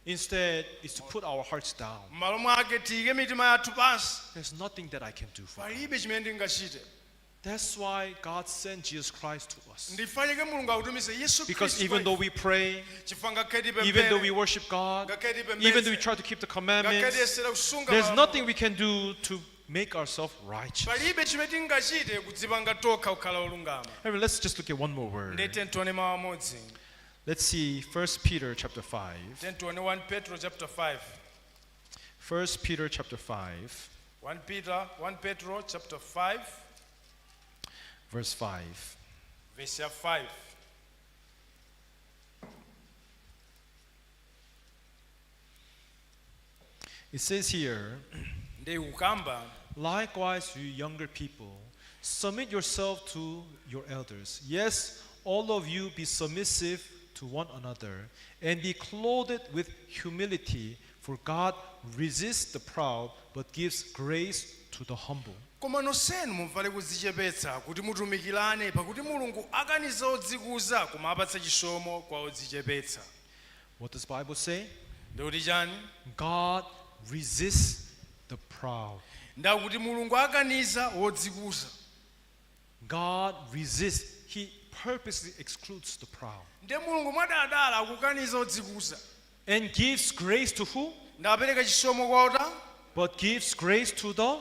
Speaker 7: Instead, it's to put our hearts down.
Speaker 3: M'malo mwake tiyike mitima yathu pansi.
Speaker 7: There's nothing that I can do for God.
Speaker 3: Palibe chimene ndingachite.
Speaker 7: That's why God sent Jesus Christ to us.
Speaker 3: Ndifanyike Mulungu akutumize Yesu
Speaker 7: Because
Speaker 3: Khristu
Speaker 7: even
Speaker 3: kwa
Speaker 7: though
Speaker 3: ife.
Speaker 7: we pray,
Speaker 3: Chifukwa ngakhale
Speaker 7: even though we
Speaker 3: tipemphere,
Speaker 7: worship God,
Speaker 3: ngakhale
Speaker 7: even though we
Speaker 3: tipembedze,
Speaker 7: try to keep the
Speaker 3: ngakhale
Speaker 7: commandments,
Speaker 3: tiyesera kusunga
Speaker 7: there's
Speaker 3: malamulo,
Speaker 7: nothing we can do to make ourselves righteous.
Speaker 3: palibe chimene tingachite kudzipanga tokha kukhala olungama.
Speaker 7: Everyone, let's just look at one more word.
Speaker 3: Ndi tione mawu amodzi.
Speaker 7: Let's see 1 Peter chapter 5.
Speaker 3: Tione 1 Petro chapter 5.
Speaker 7: 1 Peter chapter 5,
Speaker 3: 1 Peter, 1 Petro chapter 5,
Speaker 7: verse 5.
Speaker 3: verse ya 5.
Speaker 7: It says here,
Speaker 3: Ndi kukamba,
Speaker 7: likewise, you younger people, submit yourself to your elders. Yes, all of you be submissive to one another and be clothed with humility, for God resists the proud but gives grace to the humble.
Speaker 3: Koma nonsenu mumvale kudzichepetsa kuti mutumikirane pakuti Mulungu akaniza odzikuza koma apatsa chisomo kwa odzichepetsa.
Speaker 7: What does Bible say?
Speaker 3: Ndikuti chani?
Speaker 7: God resists the proud.
Speaker 3: Ndakuti Mulungu akaniza wodzikuza.
Speaker 7: God resists. He purposely excludes the proud.
Speaker 3: Ndiye Mulungu mwadala akukaniza odzikuza.
Speaker 7: And gives grace to who?
Speaker 3: Ndapereka chisomo kwa ota?
Speaker 7: But gives grace to the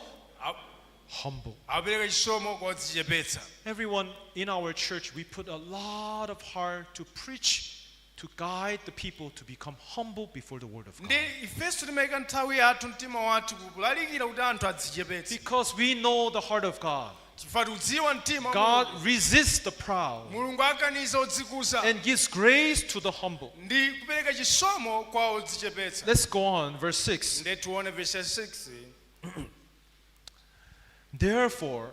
Speaker 7: humble.
Speaker 3: Apereka chisomo kwa odzichepetsa.
Speaker 7: Everyone in our church, we put a lot of heart to preach, to guide the people to become humble before the word of God.
Speaker 3: Ndi ifenso timayika nthawi yathu mtima wathu kulalikira kuti anthu adzichepetse.
Speaker 7: Because we know the heart of God.
Speaker 3: Chifukwa tikudziwa mtima wa
Speaker 7: God
Speaker 3: Mulungu.
Speaker 7: resists the proud
Speaker 3: Mulungu akaniza odzikuza
Speaker 7: and gives grace to the humble.
Speaker 3: ndi kupereka chisomo kwa odzichepetsa.
Speaker 7: Let's go on, verse 6.
Speaker 3: Ndi tione verse 6.
Speaker 7: Therefore,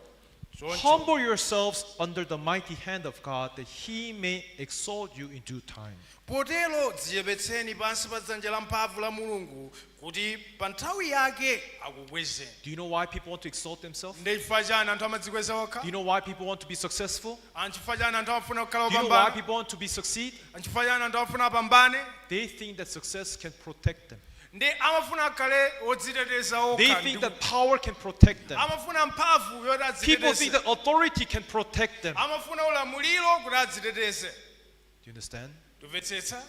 Speaker 3: Choncho.
Speaker 7: humble yourselves under the mighty hand of God, that he may exalt you in due time.
Speaker 3: Potero dzichepetseni pansi pa dzanja la mphamvu la Mulungu kuti pa nthawi yake akukwezeni.
Speaker 7: Do you know why people want to exalt themselves?
Speaker 3: Ndi chifukwa chani anthu amadzikweza okha?
Speaker 7: Do you know why people want to be successful?
Speaker 3: Chifukwa chani anthu amafuna kukhala
Speaker 7: Do you know why
Speaker 3: opambana?
Speaker 7: people want to be succeed?
Speaker 3: Chifukwa chani anthu amafuna apambane?
Speaker 7: They think that success can protect them.
Speaker 3: Ndi amafuna akhale odziteteza
Speaker 7: They
Speaker 3: okha.
Speaker 7: think
Speaker 3: Ndi-
Speaker 7: that power can protect them.
Speaker 3: amafuna mphamvu yoti
Speaker 7: People think
Speaker 3: adziteteze.
Speaker 7: that authority can protect them.
Speaker 3: Amafuna ulamuliro kuti adziteteze.
Speaker 7: Do you understand?
Speaker 3: Tumvetsetsa?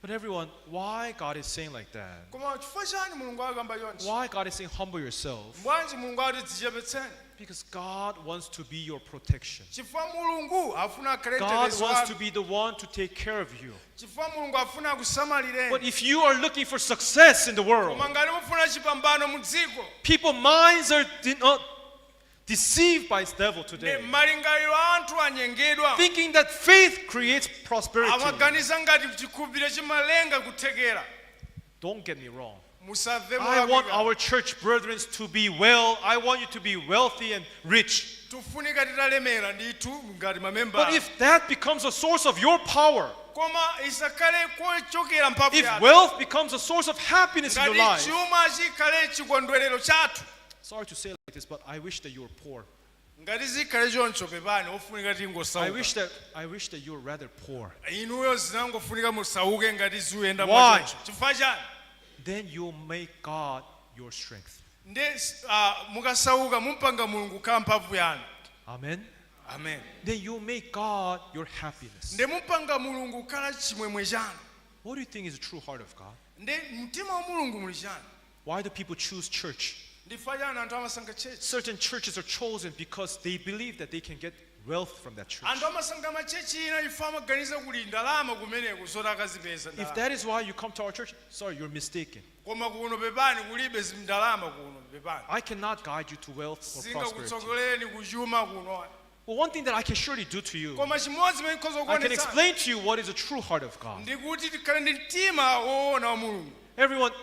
Speaker 7: But everyone, why God is saying like that?
Speaker 3: Koma chifukwa chani Mulungu akamba chonchi?
Speaker 7: Why God is saying humble yourself?
Speaker 3: Bwanji Mulungu akuti dzichepetseni?
Speaker 7: Because God wants to be your protection.
Speaker 3: Chifukwa Mulungu afuna akhale
Speaker 7: God
Speaker 3: mtetezi
Speaker 7: wants to
Speaker 3: wanu.
Speaker 7: be the one to take care of you.
Speaker 3: Chifukwa Mulungu afuna akusamalireni.
Speaker 7: But if you are looking for success in the world,
Speaker 3: Koma ngati mufuna chipambano mu dziko,
Speaker 7: people minds are not deceived by the devil
Speaker 3: ndi
Speaker 7: today,
Speaker 3: malingaliro a anthu anyengedwa.
Speaker 7: thinking that faith creates prosperity.
Speaker 3: Amaganiza ngati chikhulupiriro chimalenga kuthekera.
Speaker 7: Don't get me wrong.
Speaker 3: Musamve
Speaker 7: I want
Speaker 3: molakwika.
Speaker 7: our church brethren to be well. I want you to be wealthy and rich.
Speaker 3: Tufunika titalemera ndithu ngati mamembala.
Speaker 7: But if that becomes a source of your power,
Speaker 3: Koma isakhale kochokera mphamvu
Speaker 7: if
Speaker 3: yathu.
Speaker 7: wealth becomes a source of happiness in your
Speaker 3: Ngati
Speaker 7: life,
Speaker 3: chuma chikhale chikondwerero chathu.
Speaker 7: sorry to say like this, but I wish that you were poor.
Speaker 3: Ngati zikhale choncho pepani ofunika
Speaker 7: I
Speaker 3: tingosauka.
Speaker 7: wish that you were rather poor.
Speaker 3: Inuyo zinangofunika musauke ngati ziyenda
Speaker 7: Why?
Speaker 3: mwachoncho. Chifukwa chani?
Speaker 7: Then you'll make God your strength.
Speaker 3: Ndi mukasauka mumpanga Mulungu kukhala mphamvu yanu.
Speaker 7: Amen.
Speaker 3: Amen.
Speaker 7: Then you'll make God your happiness.
Speaker 3: Ndi mumpanga Mulungu kukhala chimwemwe chanu.
Speaker 7: What do you think is the true heart of God?
Speaker 3: Ndi mtima wa Mulungu muli chani?
Speaker 7: Why do people choose church?
Speaker 3: Ndifukwa chani anthu amasankha church?
Speaker 7: Certain churches are chosen because they believe that they can get wealth from that church.
Speaker 3: Anthu amasankha machechi ina chifukwa amaganiza kuli ndalama kumeneko zoti akazipeza
Speaker 7: If
Speaker 3: ndalama.
Speaker 7: that is why you come to our church, sorry, you're mistaken.
Speaker 3: Koma kuno pepani kulibe ndalama kuno pepani.
Speaker 7: I cannot guide you to wealth or prosperity.
Speaker 3: Singakutsogolereni kuchuma kuno.
Speaker 7: Well, one thing that I can surely do to you,
Speaker 3: Koma chimodzi chimene ndikhoza
Speaker 7: I can
Speaker 3: kukuonetsani
Speaker 7: explain to you what is the true heart of God.
Speaker 3: ndikuti tikhale ndi mtima woona wa Mulungu.
Speaker 7: Everyone,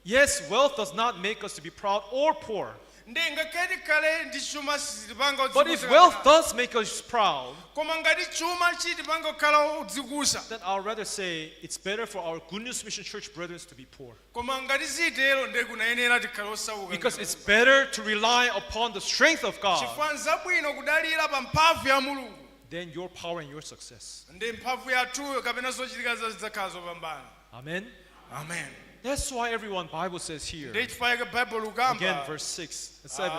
Speaker 7: yes, wealth does not make us to be proud or poor.
Speaker 3: Ndi ngakhale tikhale ndi chuma sizitipanga
Speaker 7: But if
Speaker 3: odzikuza
Speaker 7: wealth
Speaker 3: kapena.
Speaker 7: does make us proud,
Speaker 3: Koma ngati chuma chitipanga kukhala odzikuza,
Speaker 7: then I'll rather say it's better for our Good News Mission Church brethren to be poor.
Speaker 3: Koma ngati zitero ndi kunayenera tikhale osauka.
Speaker 7: Because it's better to rely upon the strength of God
Speaker 3: Chifukwa nzabwino kudalira pa mphamvu ya Mulungu
Speaker 7: than your power and your success.
Speaker 3: ndi mphamvu yathuyo kapena zochitika zidzakhala zopambana.
Speaker 7: Amen.
Speaker 3: Amen.
Speaker 7: That's why everyone, Bible says here,
Speaker 3: Ndi chifukwa chake Bible ukamba,
Speaker 7: again, verse 6 and 7.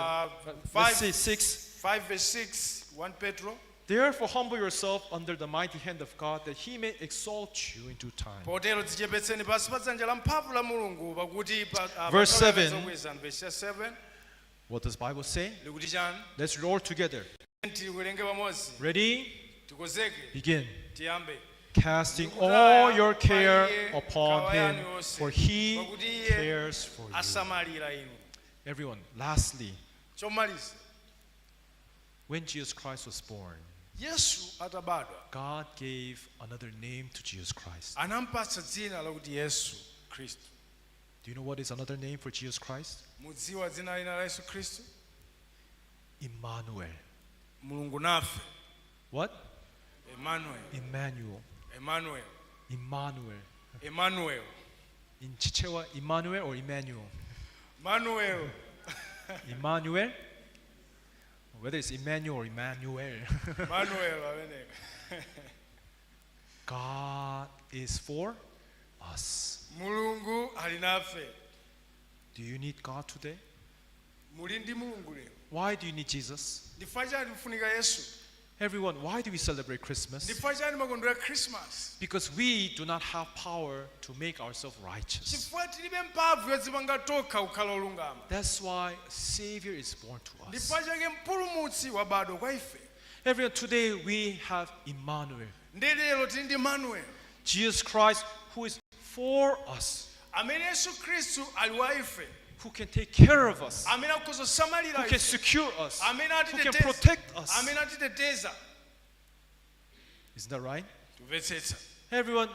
Speaker 3: 5,
Speaker 7: Let's see, 6.
Speaker 3: 5 verse 6, 1 Petro.
Speaker 7: Therefore humble yourself under the mighty hand of God, that he may exalt you in due time.
Speaker 3: Potero dzichepetseni pansi pa dzanja la mphamvu la Mulungu pakuti
Speaker 7: Verse
Speaker 3: pa
Speaker 7: 7.
Speaker 3: zokwezani. Verse 7.
Speaker 7: What does Bible say?
Speaker 3: Likuti chani?
Speaker 7: Let's roar together.
Speaker 3: Tiwerenge pamodzi.
Speaker 7: Ready?
Speaker 3: Tikozeke.
Speaker 7: Begin.
Speaker 3: Tiyambe.
Speaker 7: Casting all your care upon him, for he cares for you.
Speaker 3: Asamalira inu.
Speaker 7: Everyone, lastly,
Speaker 3: Chomaliza,
Speaker 7: when Jesus Christ was born,
Speaker 3: Yesu atabadwa
Speaker 7: God gave another name to Jesus Christ.
Speaker 3: anampatsa dzina lakuti Yesu Khristu.
Speaker 7: Do you know what is another name for Jesus Christ?
Speaker 3: Mudziwa dzina lina la Yesu Khristu?
Speaker 7: Emmanuel.
Speaker 3: Mulungu nafe.
Speaker 7: What?
Speaker 3: Emmanuel.
Speaker 7: Emmanuel.
Speaker 3: Emmanuel.
Speaker 7: Emmanuel.
Speaker 3: Emmanuel.
Speaker 7: In Chichewa, Emmanuel or Emmanuel?
Speaker 3: Emmanuel.
Speaker 7: Emmanuel? Whether it's Emmanuel or Emmanuel.
Speaker 3: Emmanuel ameneyo.
Speaker 7: God is for us.
Speaker 3: Mulungu ali nafe.
Speaker 7: Do you need God today?
Speaker 3: Muli ndi Mulungu lero?
Speaker 7: Why do you need Jesus?
Speaker 3: Ndifukwa chani kufunika Yesu?
Speaker 7: Everyone, why do we celebrate Christmas?
Speaker 3: Ndifukwa chani makondwera Christmas?
Speaker 7: Because we do not have power to make ourselves righteous.
Speaker 3: Chifukwa tilibe mphamvu yodzipanga tokha kukhala olungama.
Speaker 7: That's why Savior is born to us.
Speaker 3: Ndifukwa chake mpulumutsi wabadwa kwa ife.
Speaker 7: Everyone, today we have Emmanuel,
Speaker 3: Ndi lero tili ndi Emmanuel,
Speaker 7: Jesus Christ, who is for us,
Speaker 3: amene Yesu Khristu ali wa ife,
Speaker 7: who can take care of us,
Speaker 3: amene akhoza kusamalira
Speaker 7: who can
Speaker 3: ife,
Speaker 7: secure us,
Speaker 3: amene
Speaker 7: who can
Speaker 3: atiteteza,
Speaker 7: protect us.
Speaker 3: amene atiteteza.
Speaker 7: Isn't that right?
Speaker 3: Tumvetsetsa.
Speaker 7: Everyone,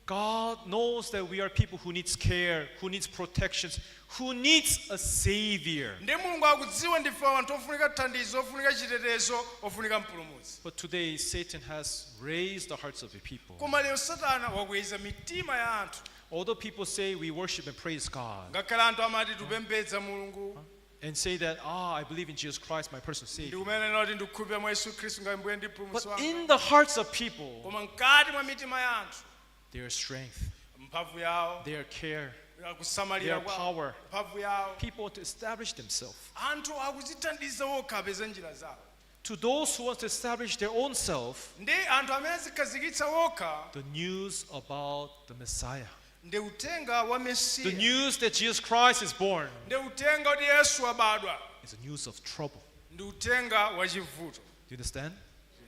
Speaker 7: God knows that we are people who needs care, who needs protections, who needs a savior.
Speaker 3: Ndi Mulungu akudziwa ndife anthu ofunika thandizo, ofunika chitetezo, ofunika mpulumutsi.
Speaker 7: But today, Satan has raised the hearts of the people.
Speaker 3: Koma lero Satana wakweza mitima ya anthu.
Speaker 7: Although people say we worship and praise God
Speaker 3: Ngakhale anthu amati tupembedza Mulungu,
Speaker 7: and say that, I believe in Jesus Christ, my personal
Speaker 3: ndi
Speaker 7: savior.
Speaker 3: kumenena kuti ndikukhulupirira mwa Yesu Khristu ngati Mbuye ndi
Speaker 7: But
Speaker 3: mpulumutsi wanga.
Speaker 7: in the hearts of people,
Speaker 3: Koma mkati mwa mitima ya anthu,
Speaker 7: their strength,
Speaker 3: mphamvu yawo,
Speaker 7: their care,
Speaker 3: kusamalira
Speaker 7: their
Speaker 3: kwawo,
Speaker 7: power,
Speaker 3: mphamvu yawo,
Speaker 7: people want to establish themselves.
Speaker 3: Anthu akudzithandiza okha apeze njira zawo.
Speaker 7: To those who want to establish their own self,
Speaker 3: Ndi anthu amene azikhazikitsa okha,
Speaker 7: the news about the Messiah,
Speaker 3: ndi uthenga wa
Speaker 7: the
Speaker 3: Mesiya,
Speaker 7: news that Jesus Christ is born,
Speaker 3: ndi uthenga kuti Yesu abadwa,
Speaker 7: is a news of trouble.
Speaker 3: ndi uthenga wa chivuto.
Speaker 7: Do you understand?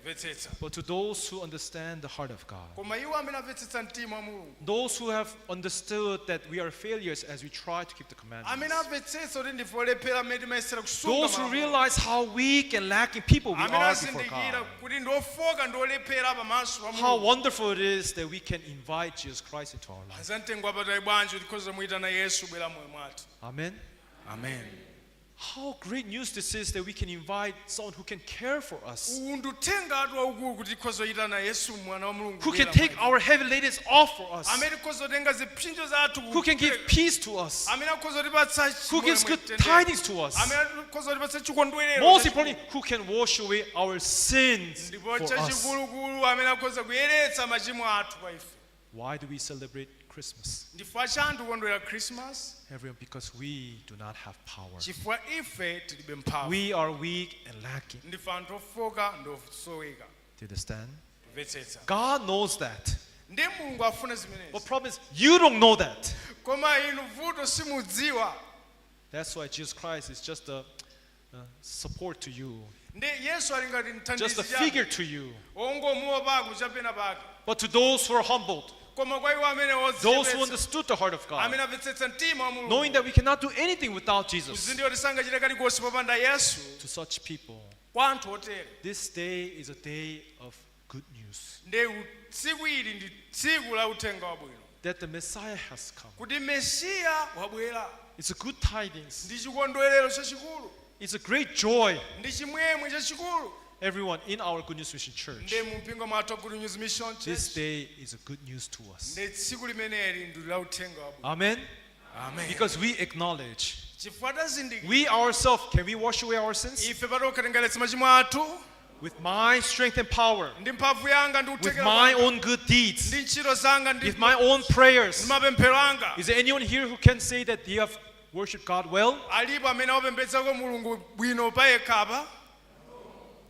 Speaker 3: Kumvetsetsa.
Speaker 7: But to those who understand the heart of God,
Speaker 3: Koma iwo amene amvetsetsa mtima wa Mulungu,
Speaker 7: those who have understood that we are failures as we try to keep the
Speaker 3: amene
Speaker 7: commandments,
Speaker 3: amvetsetsa kuti ndife olephera amene timayesera kusunga
Speaker 7: those who
Speaker 3: malamulo,
Speaker 7: realize how weak and lacking people we
Speaker 3: amene
Speaker 7: are before
Speaker 3: azindikira
Speaker 7: God,
Speaker 3: kuti ndi ofoka ndi olephera pamaso pa
Speaker 7: how
Speaker 3: Mulungu,
Speaker 7: wonderful it is that we can invite Jesus Christ into our lives.
Speaker 3: Azamtengo wapatali bwanji kuti tikhoza muyitana Yesu bwera moyo mwathu.
Speaker 7: Amen.
Speaker 3: Amen.
Speaker 7: How great news this is that we can invite someone who can care for us,
Speaker 3: Uwu ndi uthengatu waukulu kuti tikhoza kuyitana Yesu mwana wa Mulungu
Speaker 7: who can
Speaker 3: kubwera
Speaker 7: take
Speaker 3: mwa ife.
Speaker 7: our heavy ladens off for us,
Speaker 3: Amene tikhoza kutenga zipsinjo zathu
Speaker 7: who can give
Speaker 3: kupereka.
Speaker 7: peace to us,
Speaker 3: Amene akhoza kutipatsa
Speaker 7: who gives good
Speaker 3: chimwemwe,
Speaker 7: tidings to us.
Speaker 3: amene akhoza kutipatsa chikondwerero
Speaker 7: Most
Speaker 3: chachikulu.
Speaker 7: importantly, who can wash away our sins
Speaker 3: Ndipo
Speaker 7: for us.
Speaker 3: chachikulukulu amene akhoza kuyeretsa machimo athu kwa ife.
Speaker 7: Why do we celebrate Christmas?
Speaker 3: Ndifukwa chani tikondwera Christmas?
Speaker 7: Everyone, because we do not have power.
Speaker 3: Chifukwa ife tilibe mphamvu.
Speaker 7: We are weak and lacking.
Speaker 3: Ndife anthu ofoka ndi osoweka.
Speaker 7: Do you understand?
Speaker 3: Kumvetsetsa.
Speaker 7: God knows that.
Speaker 3: Ndi Mulungu afuna zimenezi.
Speaker 7: But problem is, you don't know that.
Speaker 3: Koma inu vuto simudziwa.
Speaker 7: That's why Jesus Christ is just a support to you,
Speaker 3: Ndi Yesu ali ngati
Speaker 7: just a
Speaker 3: mthandizi
Speaker 7: figure to you.
Speaker 3: ongomuwa pako chapena pake.
Speaker 7: But to those who are humbled,
Speaker 3: Koma kwa iwo amene
Speaker 7: those who
Speaker 3: odzichepetsa,
Speaker 7: understood the heart of God,
Speaker 3: amene amvetsetsa mtima wa Mulungu,
Speaker 7: knowing that we cannot do anything without Jesus,
Speaker 3: kuzindikira kuti sangachite kalikonse popanda Yesu,
Speaker 7: to such people,
Speaker 3: kwa anthu otere.
Speaker 7: this day is a day of good news
Speaker 3: Ndi tsiku ili ndi tsiku la uthenga wabwino
Speaker 7: that the Messiah has come.
Speaker 3: kuti Mesiya wabwera.
Speaker 7: It's a good tidings.
Speaker 3: Ndi chikondwerero chachikulu,
Speaker 7: It's a great joy.
Speaker 3: ndi chimwemwe chachikulu.
Speaker 7: Everyone in our Good News Mission Church,
Speaker 3: Ndi mu mpingo mwathu wa Good News Mission
Speaker 7: this
Speaker 3: Church,
Speaker 7: day is a good news to us.
Speaker 3: ndi tsiku limeneli ndi la uthenga wabwino.
Speaker 7: Amen.
Speaker 3: Amen.
Speaker 7: Because we acknowledge,
Speaker 3: Chifukwa tazindikira
Speaker 7: we ourselves, can we wash away our sins?
Speaker 3: ife patokha tingaletse machimo athu
Speaker 7: With my strength and power,
Speaker 3: ndi mphamvu yanga ndi
Speaker 7: with
Speaker 3: kuthekera
Speaker 7: my
Speaker 3: kwanga,
Speaker 7: own good deeds,
Speaker 3: ndi ntchito zanga ndi
Speaker 7: with my own prayers.
Speaker 3: ndi mapemphero anga.
Speaker 7: Is there anyone here who can say that they have worshipped God well?
Speaker 3: Alipo amene wapembedzako Mulungu bwino payekhapa?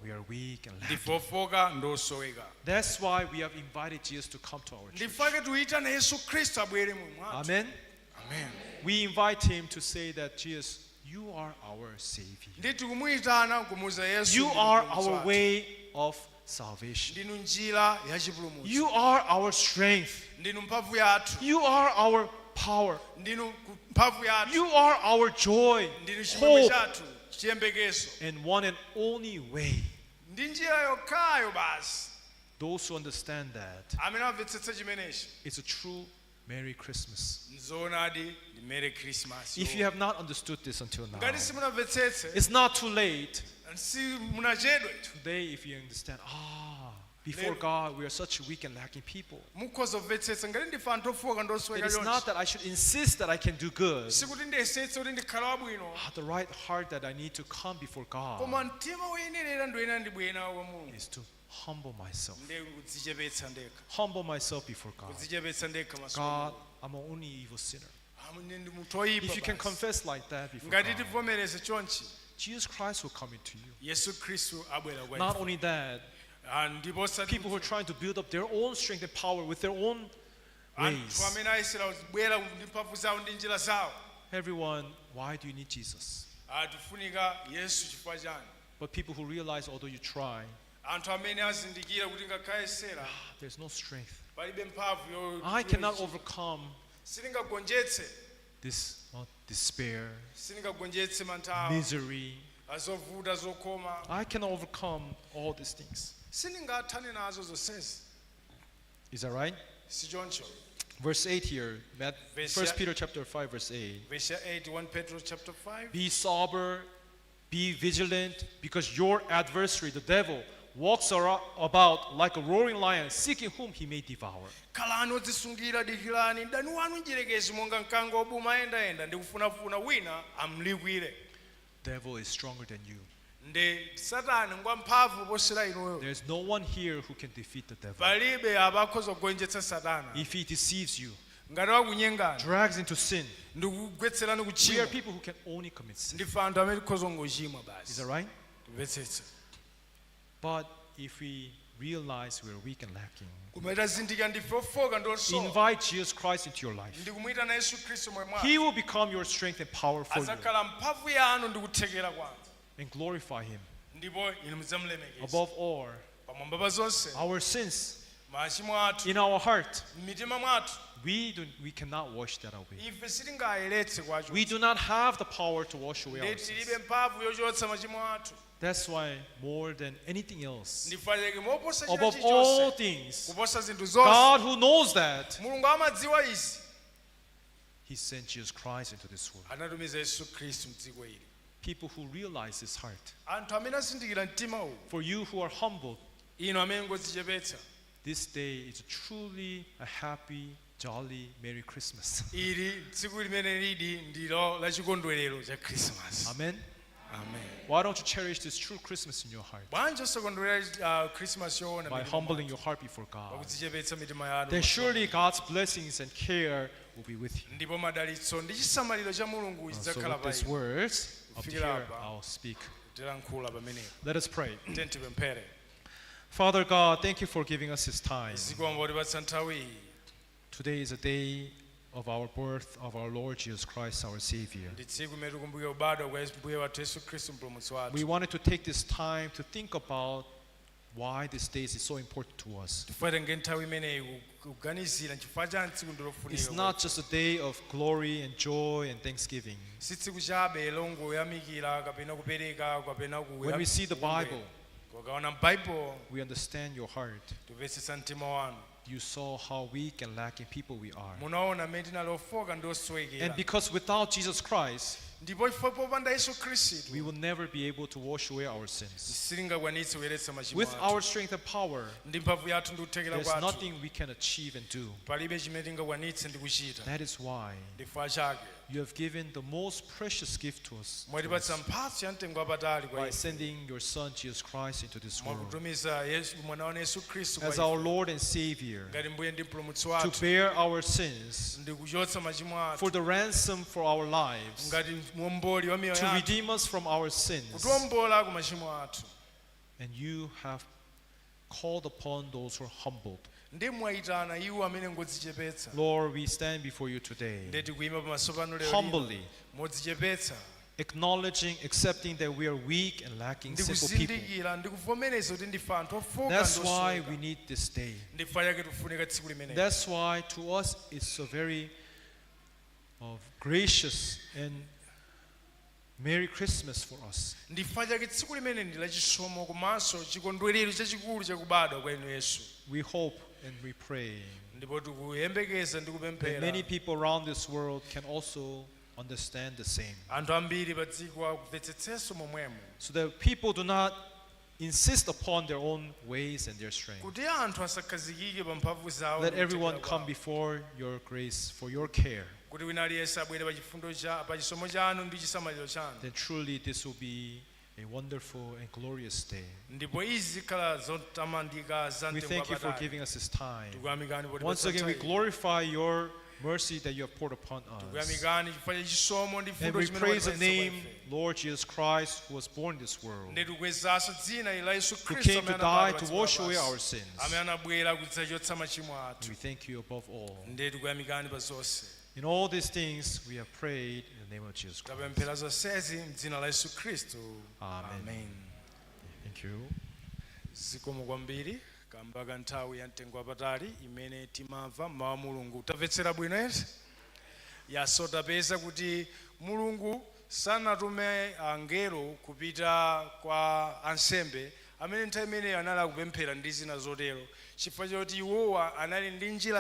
Speaker 7: We are weak and lacking.
Speaker 3: Ndife ofoka ndi osoweka.
Speaker 7: That's why we have invited Jesus to come to our church.
Speaker 3: Ndifake tuyitane Yesu Khristu abwere mu mwathu.
Speaker 7: Amen.
Speaker 3: Amen.
Speaker 7: We invite him to say that, Jesus, you are our Savior.
Speaker 3: Ndi tikumuyitana kumuuza Yesu,
Speaker 7: You
Speaker 3: ndinu
Speaker 7: are
Speaker 3: mpulumutsi
Speaker 7: our
Speaker 3: wathu.
Speaker 7: way of salvation.
Speaker 3: Ndinu njira ya chipulumutso.
Speaker 7: You are our strength.
Speaker 3: Ndinu mphamvu yathu.
Speaker 7: You are our power.
Speaker 3: Ndinu mphamvu yathu.
Speaker 7: You are our joy,
Speaker 3: Ndinu chimwemwe
Speaker 7: hope,
Speaker 3: chathu, chiyembekezo.
Speaker 7: and one and only way.
Speaker 3: Ndi njira yokhayo basi.
Speaker 7: Those who understand that,
Speaker 3: Amene amvetsetsa chimenechi,
Speaker 7: it's a true Merry Christmas.
Speaker 3: nzoonadi ndi Merry Christmas.
Speaker 7: If you have not understood this until now,
Speaker 3: Ngati simunamvetsetse,
Speaker 7: it's not too late.
Speaker 3: simunachedwe.
Speaker 7: Today, if you understand, before God, we are such weak and lacking people.
Speaker 3: Mukhoza kumvetsetsa ngati ndife anthu ofoka ndi
Speaker 7: It
Speaker 3: osweka
Speaker 7: is not
Speaker 3: chonchi.
Speaker 7: that I should insist that I can do good.
Speaker 3: Sikuti ndiyesetse kuti ndikhale wabwino.
Speaker 7: The right heart that I need to come before God
Speaker 3: Koma mtima woyenerera ndi woyenera ndi bwino wa Mulungu.
Speaker 7: is to humble myself.
Speaker 3: Ndi kudzichepetsa ndekha.
Speaker 7: Humble myself before God.
Speaker 3: Kudzichepetsa ndekha maso a
Speaker 7: God, I'm an only evil sinner.
Speaker 3: Mulungu. Ine ndi munthu oyipa
Speaker 7: If you can
Speaker 3: basi.
Speaker 7: confess like that before
Speaker 3: Ngati
Speaker 7: God,
Speaker 3: tivomereze chonchi,
Speaker 7: Jesus Christ will come into you.
Speaker 3: Yesu Khristu abwera kwa
Speaker 7: Not
Speaker 3: ife.
Speaker 7: only that,
Speaker 3: Ndipo osati
Speaker 7: people who are trying to build up their own strength and power with their own
Speaker 3: anthu
Speaker 7: ways.
Speaker 3: amene ayesera kubwera ndi mphamvu zawo ndi njira zawo.
Speaker 7: Everyone, why do you need Jesus?
Speaker 3: Tifunika Yesu chifukwa chani?
Speaker 7: But people who realize, although you try,
Speaker 3: Anthu amene azindikira kuti ngakhayesera,
Speaker 7: there's no strength.
Speaker 3: palibe mphamvu
Speaker 7: I cannot overcome
Speaker 3: silingagonjetse
Speaker 7: this despair,
Speaker 3: silingagonjetse manthawi,
Speaker 7: misery.
Speaker 3: azovuta zokoma.
Speaker 7: I cannot overcome all these things.
Speaker 3: Silingathane nazo zonsezi.
Speaker 7: Is that right?
Speaker 3: Sichoncho.
Speaker 7: Verse 8 here,
Speaker 3: Verse
Speaker 7: 1 Peter chapter 5, verse 8.
Speaker 3: Verse 8, 1 Petro chapter 5.
Speaker 7: Be sober, be vigilant, because your adversary, the devil, walks about like a roaring lion, seeking whom he may devour.
Speaker 3: Khalani odzisungira, dikirani mdani wanu mdierekezi monga mkango wobuma ayendayenda ndi kufunafuna wina amlikwire.
Speaker 7: Devil is stronger than you.
Speaker 3: Ndi Satani ngwamphamvu posera inuyo.
Speaker 7: There's no one here who can defeat the devil.
Speaker 3: Palibe abakhoza kugonjetsa Satana.
Speaker 7: If he deceives you,
Speaker 3: Ngati wakunyengani,
Speaker 7: drags into sin,
Speaker 3: ndikugwetserani
Speaker 7: we are
Speaker 3: kuchimwa.
Speaker 7: people who can only commit sin.
Speaker 3: Ndife anthu amene tikhoza kungochimwa
Speaker 7: Is
Speaker 3: basi.
Speaker 7: that right?
Speaker 3: Kumvetsetsa.
Speaker 7: But if we realize we are weak and lacking,
Speaker 3: Koma tazindikira ndife ofoka ndi osowa,
Speaker 7: invite Jesus Christ into your life.
Speaker 3: ndikumuyitana Yesu Khristu moyo mwanu.
Speaker 7: He will become your strength and power for you
Speaker 3: Adzakhala mphamvu yanu ndi kuthekera kwanu.
Speaker 7: and glorify him.
Speaker 3: Ndipo inu mudzamulemekeza.
Speaker 7: Above all,
Speaker 3: Pamwamba pa zonse,
Speaker 7: our sins
Speaker 3: machimo athu
Speaker 7: in our heart,
Speaker 3: m'mitima mwathu,
Speaker 7: we cannot wash that away.
Speaker 3: ife sitingayeretse kwacho.
Speaker 7: We do not have the power to wash away
Speaker 3: Ndi
Speaker 7: our sins.
Speaker 3: tilibe mphamvu yochotsa machimo athu.
Speaker 7: That's why more than anything else,
Speaker 3: Ndifaneke moposa china
Speaker 7: above all
Speaker 3: chilichonse,
Speaker 7: things,
Speaker 3: kuposa zinthu zonse,
Speaker 7: God who knows that,
Speaker 3: Mulungu amadziwa izi,
Speaker 7: he sent Jesus Christ into this world.
Speaker 3: anatumiza Yesu Khristu mdziko ili.
Speaker 7: People who realize this heart.
Speaker 3: Anthu amene azindikira mtima uwu.
Speaker 7: For you who are humbled,
Speaker 3: Inu amene ngodzichepetsa,
Speaker 7: this day is truly a happy, jolly Merry Christmas.
Speaker 3: Ili tsiku limene lidi ndilo la chikondwerero cha Christmas.
Speaker 7: Amen.
Speaker 3: Amen.
Speaker 7: Why don't you cherish this true Christmas in your heart?
Speaker 3: Bwanji osakondwerera Christmas yoona
Speaker 7: By
Speaker 3: mitima
Speaker 7: humbling
Speaker 3: mwanu?
Speaker 7: Your heart before God.
Speaker 3: Pakudzichepetsa mitima yanu.
Speaker 7: Then surely God's blessings and care will be with you.
Speaker 3: Ndipo madalitso ndi chisamaliro cha Mulungu
Speaker 7: So
Speaker 3: chidzakhala
Speaker 7: with
Speaker 3: pa
Speaker 7: these
Speaker 3: inu.
Speaker 7: words, up to
Speaker 3: Kufikira
Speaker 7: here
Speaker 3: apa.
Speaker 7: I'll speak.
Speaker 3: Tilankhula pamenepo.
Speaker 7: Let us pray.
Speaker 3: Tiyeni tipemphere.
Speaker 7: Father God, thank you for giving us this time.
Speaker 3: Zikomo potipatsa nthawi iyi.
Speaker 7: Today is a day of our birth of our Lord Jesus Christ, our Savior.
Speaker 3: Ndi tsiku limene tikumbukira kubadwa kwa Mbuye wathu Yesu Khristu mpulumutsi
Speaker 7: We
Speaker 3: wathu.
Speaker 7: wanted to take this time to think about why this day is so important to us.
Speaker 3: Tifuna tenge nthawi imeneyi kuganizira nchifukwa chani tsiku
Speaker 7: It's
Speaker 3: ndilofunika.
Speaker 7: Not just a day of glory and joy and thanksgiving.
Speaker 3: Si tsiku chabe longoyamikira kapena kupereka kapena
Speaker 7: When we see the Bible,
Speaker 3: kukaona m'Baibulo,
Speaker 7: we understand your heart.
Speaker 3: Timvetsetsa mtima wanu.
Speaker 7: You saw how weak and lacking people we are.
Speaker 3: Munaona mmene tinali ofoka ndi osowekera.
Speaker 7: And because without Jesus Christ,
Speaker 3: Ndipo chifukwa popanda Yesu Khristu,
Speaker 7: we will never be able to wash away our sins.
Speaker 3: Sitingakwanitse kuyeretsa machimo
Speaker 7: With
Speaker 3: athu.
Speaker 7: our strength and power,
Speaker 3: Ndi mphamvu yathu ndi kuthekera
Speaker 7: there's
Speaker 3: kwathu,
Speaker 7: nothing we can achieve and do.
Speaker 3: Palibe chimene tingakwanitse ndi kuchita.
Speaker 7: That is why
Speaker 3: Ndifukwa chake
Speaker 7: you have given the most precious gift to us,
Speaker 3: mwatipatsa mphatso ya mtengo wapatali kwa
Speaker 7: by
Speaker 3: ife,
Speaker 7: sending your Son Jesus Christ into this world
Speaker 3: mwakutumiza Yesu mwana wanu Yesu Khristu kwa
Speaker 7: as
Speaker 3: ife,
Speaker 7: our Lord and Savior
Speaker 3: ngati mbuye ndi mpulumutsi
Speaker 7: to
Speaker 3: wathu,
Speaker 7: bear our sins,
Speaker 3: ndi kuchotsa machimo athu,
Speaker 7: for the ransom for our lives,
Speaker 3: ngati muomboli wa miyoyo
Speaker 7: to
Speaker 3: yathu,
Speaker 7: redeem us from our sins.
Speaker 3: Kutiwombola ku machimo athu.
Speaker 7: And you have called upon those who are humbled.
Speaker 3: Ndi mwayitana iwo amene ngodzichepetsa.
Speaker 7: Lord, we stand before you today
Speaker 3: Ndi tikuyima pamaso panu lero lino,
Speaker 7: humbly,
Speaker 3: modzichepetsa,
Speaker 7: acknowledging, accepting that we are weak and lacking
Speaker 3: ndi
Speaker 7: simple people.
Speaker 3: kuzindikira ndi kuvomereza kuti ndife anthu ofoka
Speaker 7: That's
Speaker 3: ndi
Speaker 7: why
Speaker 3: osweka.
Speaker 7: we need this day.
Speaker 3: Ndichifukwa chake tikufunika tsiku limeneli.
Speaker 7: That's why to us it's a very gracious and Merry Christmas for us.
Speaker 3: Ndichifukwa chake tsiku limene ndi lachisomo komanso chikondwerero chachikulu chakubadwa kwa inu Yesu.
Speaker 7: We hope and we pray
Speaker 3: Ndipo tikuyembekeza ndi
Speaker 7: that
Speaker 3: kupemphera
Speaker 7: many people around this world can also understand the same.
Speaker 3: anthu ambiri pa dziko akumvetsetsenso momwemo,
Speaker 7: So that people do not insist upon their own ways and their strength.
Speaker 3: Kuti anthu asakhazikike pa mphamvu zawo
Speaker 7: Let
Speaker 3: ndi
Speaker 7: everyone
Speaker 3: kuthekera
Speaker 7: come
Speaker 3: kwawo.
Speaker 7: Before your grace for your care.
Speaker 3: Kuti wina aliyense abwere pa chifundo cha pa chisomo chanu ndi chisamaliro chanu.
Speaker 7: Then truly this will be a wonderful and glorious day.
Speaker 3: Ndipo izi zikhala zotamandika za
Speaker 7: We
Speaker 3: mtengo
Speaker 7: thank you for
Speaker 3: wapatali.
Speaker 7: Giving us this time.
Speaker 3: Tikuyamikani
Speaker 7: Once
Speaker 3: potipatsa
Speaker 7: again, we
Speaker 3: nthawi.
Speaker 7: Glorify your mercy that you have poured upon us.
Speaker 3: Tikuyamikani chifukwa cha chisomo ndi
Speaker 7: And
Speaker 3: mfundo
Speaker 7: we
Speaker 3: chimene
Speaker 7: praise the
Speaker 3: mwatipatsa kwa
Speaker 7: name,
Speaker 3: ife.
Speaker 7: Lord Jesus Christ, who was born in this world,
Speaker 3: Ndi tikukwezanso dzina la Yesu
Speaker 7: who
Speaker 3: Khristu
Speaker 7: came to
Speaker 3: amene
Speaker 7: die
Speaker 3: anabadwa pa
Speaker 7: to
Speaker 3: dziko
Speaker 7: wash away
Speaker 3: lapansi,
Speaker 7: our sins.
Speaker 3: Amene anabwera kudzachotsa machimo athu.
Speaker 7: We thank you above all.
Speaker 3: Ndi tikuyamikani pa zonse.
Speaker 7: In all these things, we have prayed in the name of Jesus Christ.
Speaker 3: Tapemphera zonsezi mdzina la Yesu Khristu.
Speaker 7: Amen.
Speaker 3: Amen.
Speaker 7: Thank you.
Speaker 3: Zikomo kwambiri kamba ka nthawi ya mtengo wapatali imene timamva mawu a Mulungu. Tamvetsera bwino eti yaso tapeza kuti Mulungu sanatume angelo kupita kwa ansembe amene nthawi imeneyo anali akupemphera ndi zina zotero chifukwa choti iwowa anali ndi njira.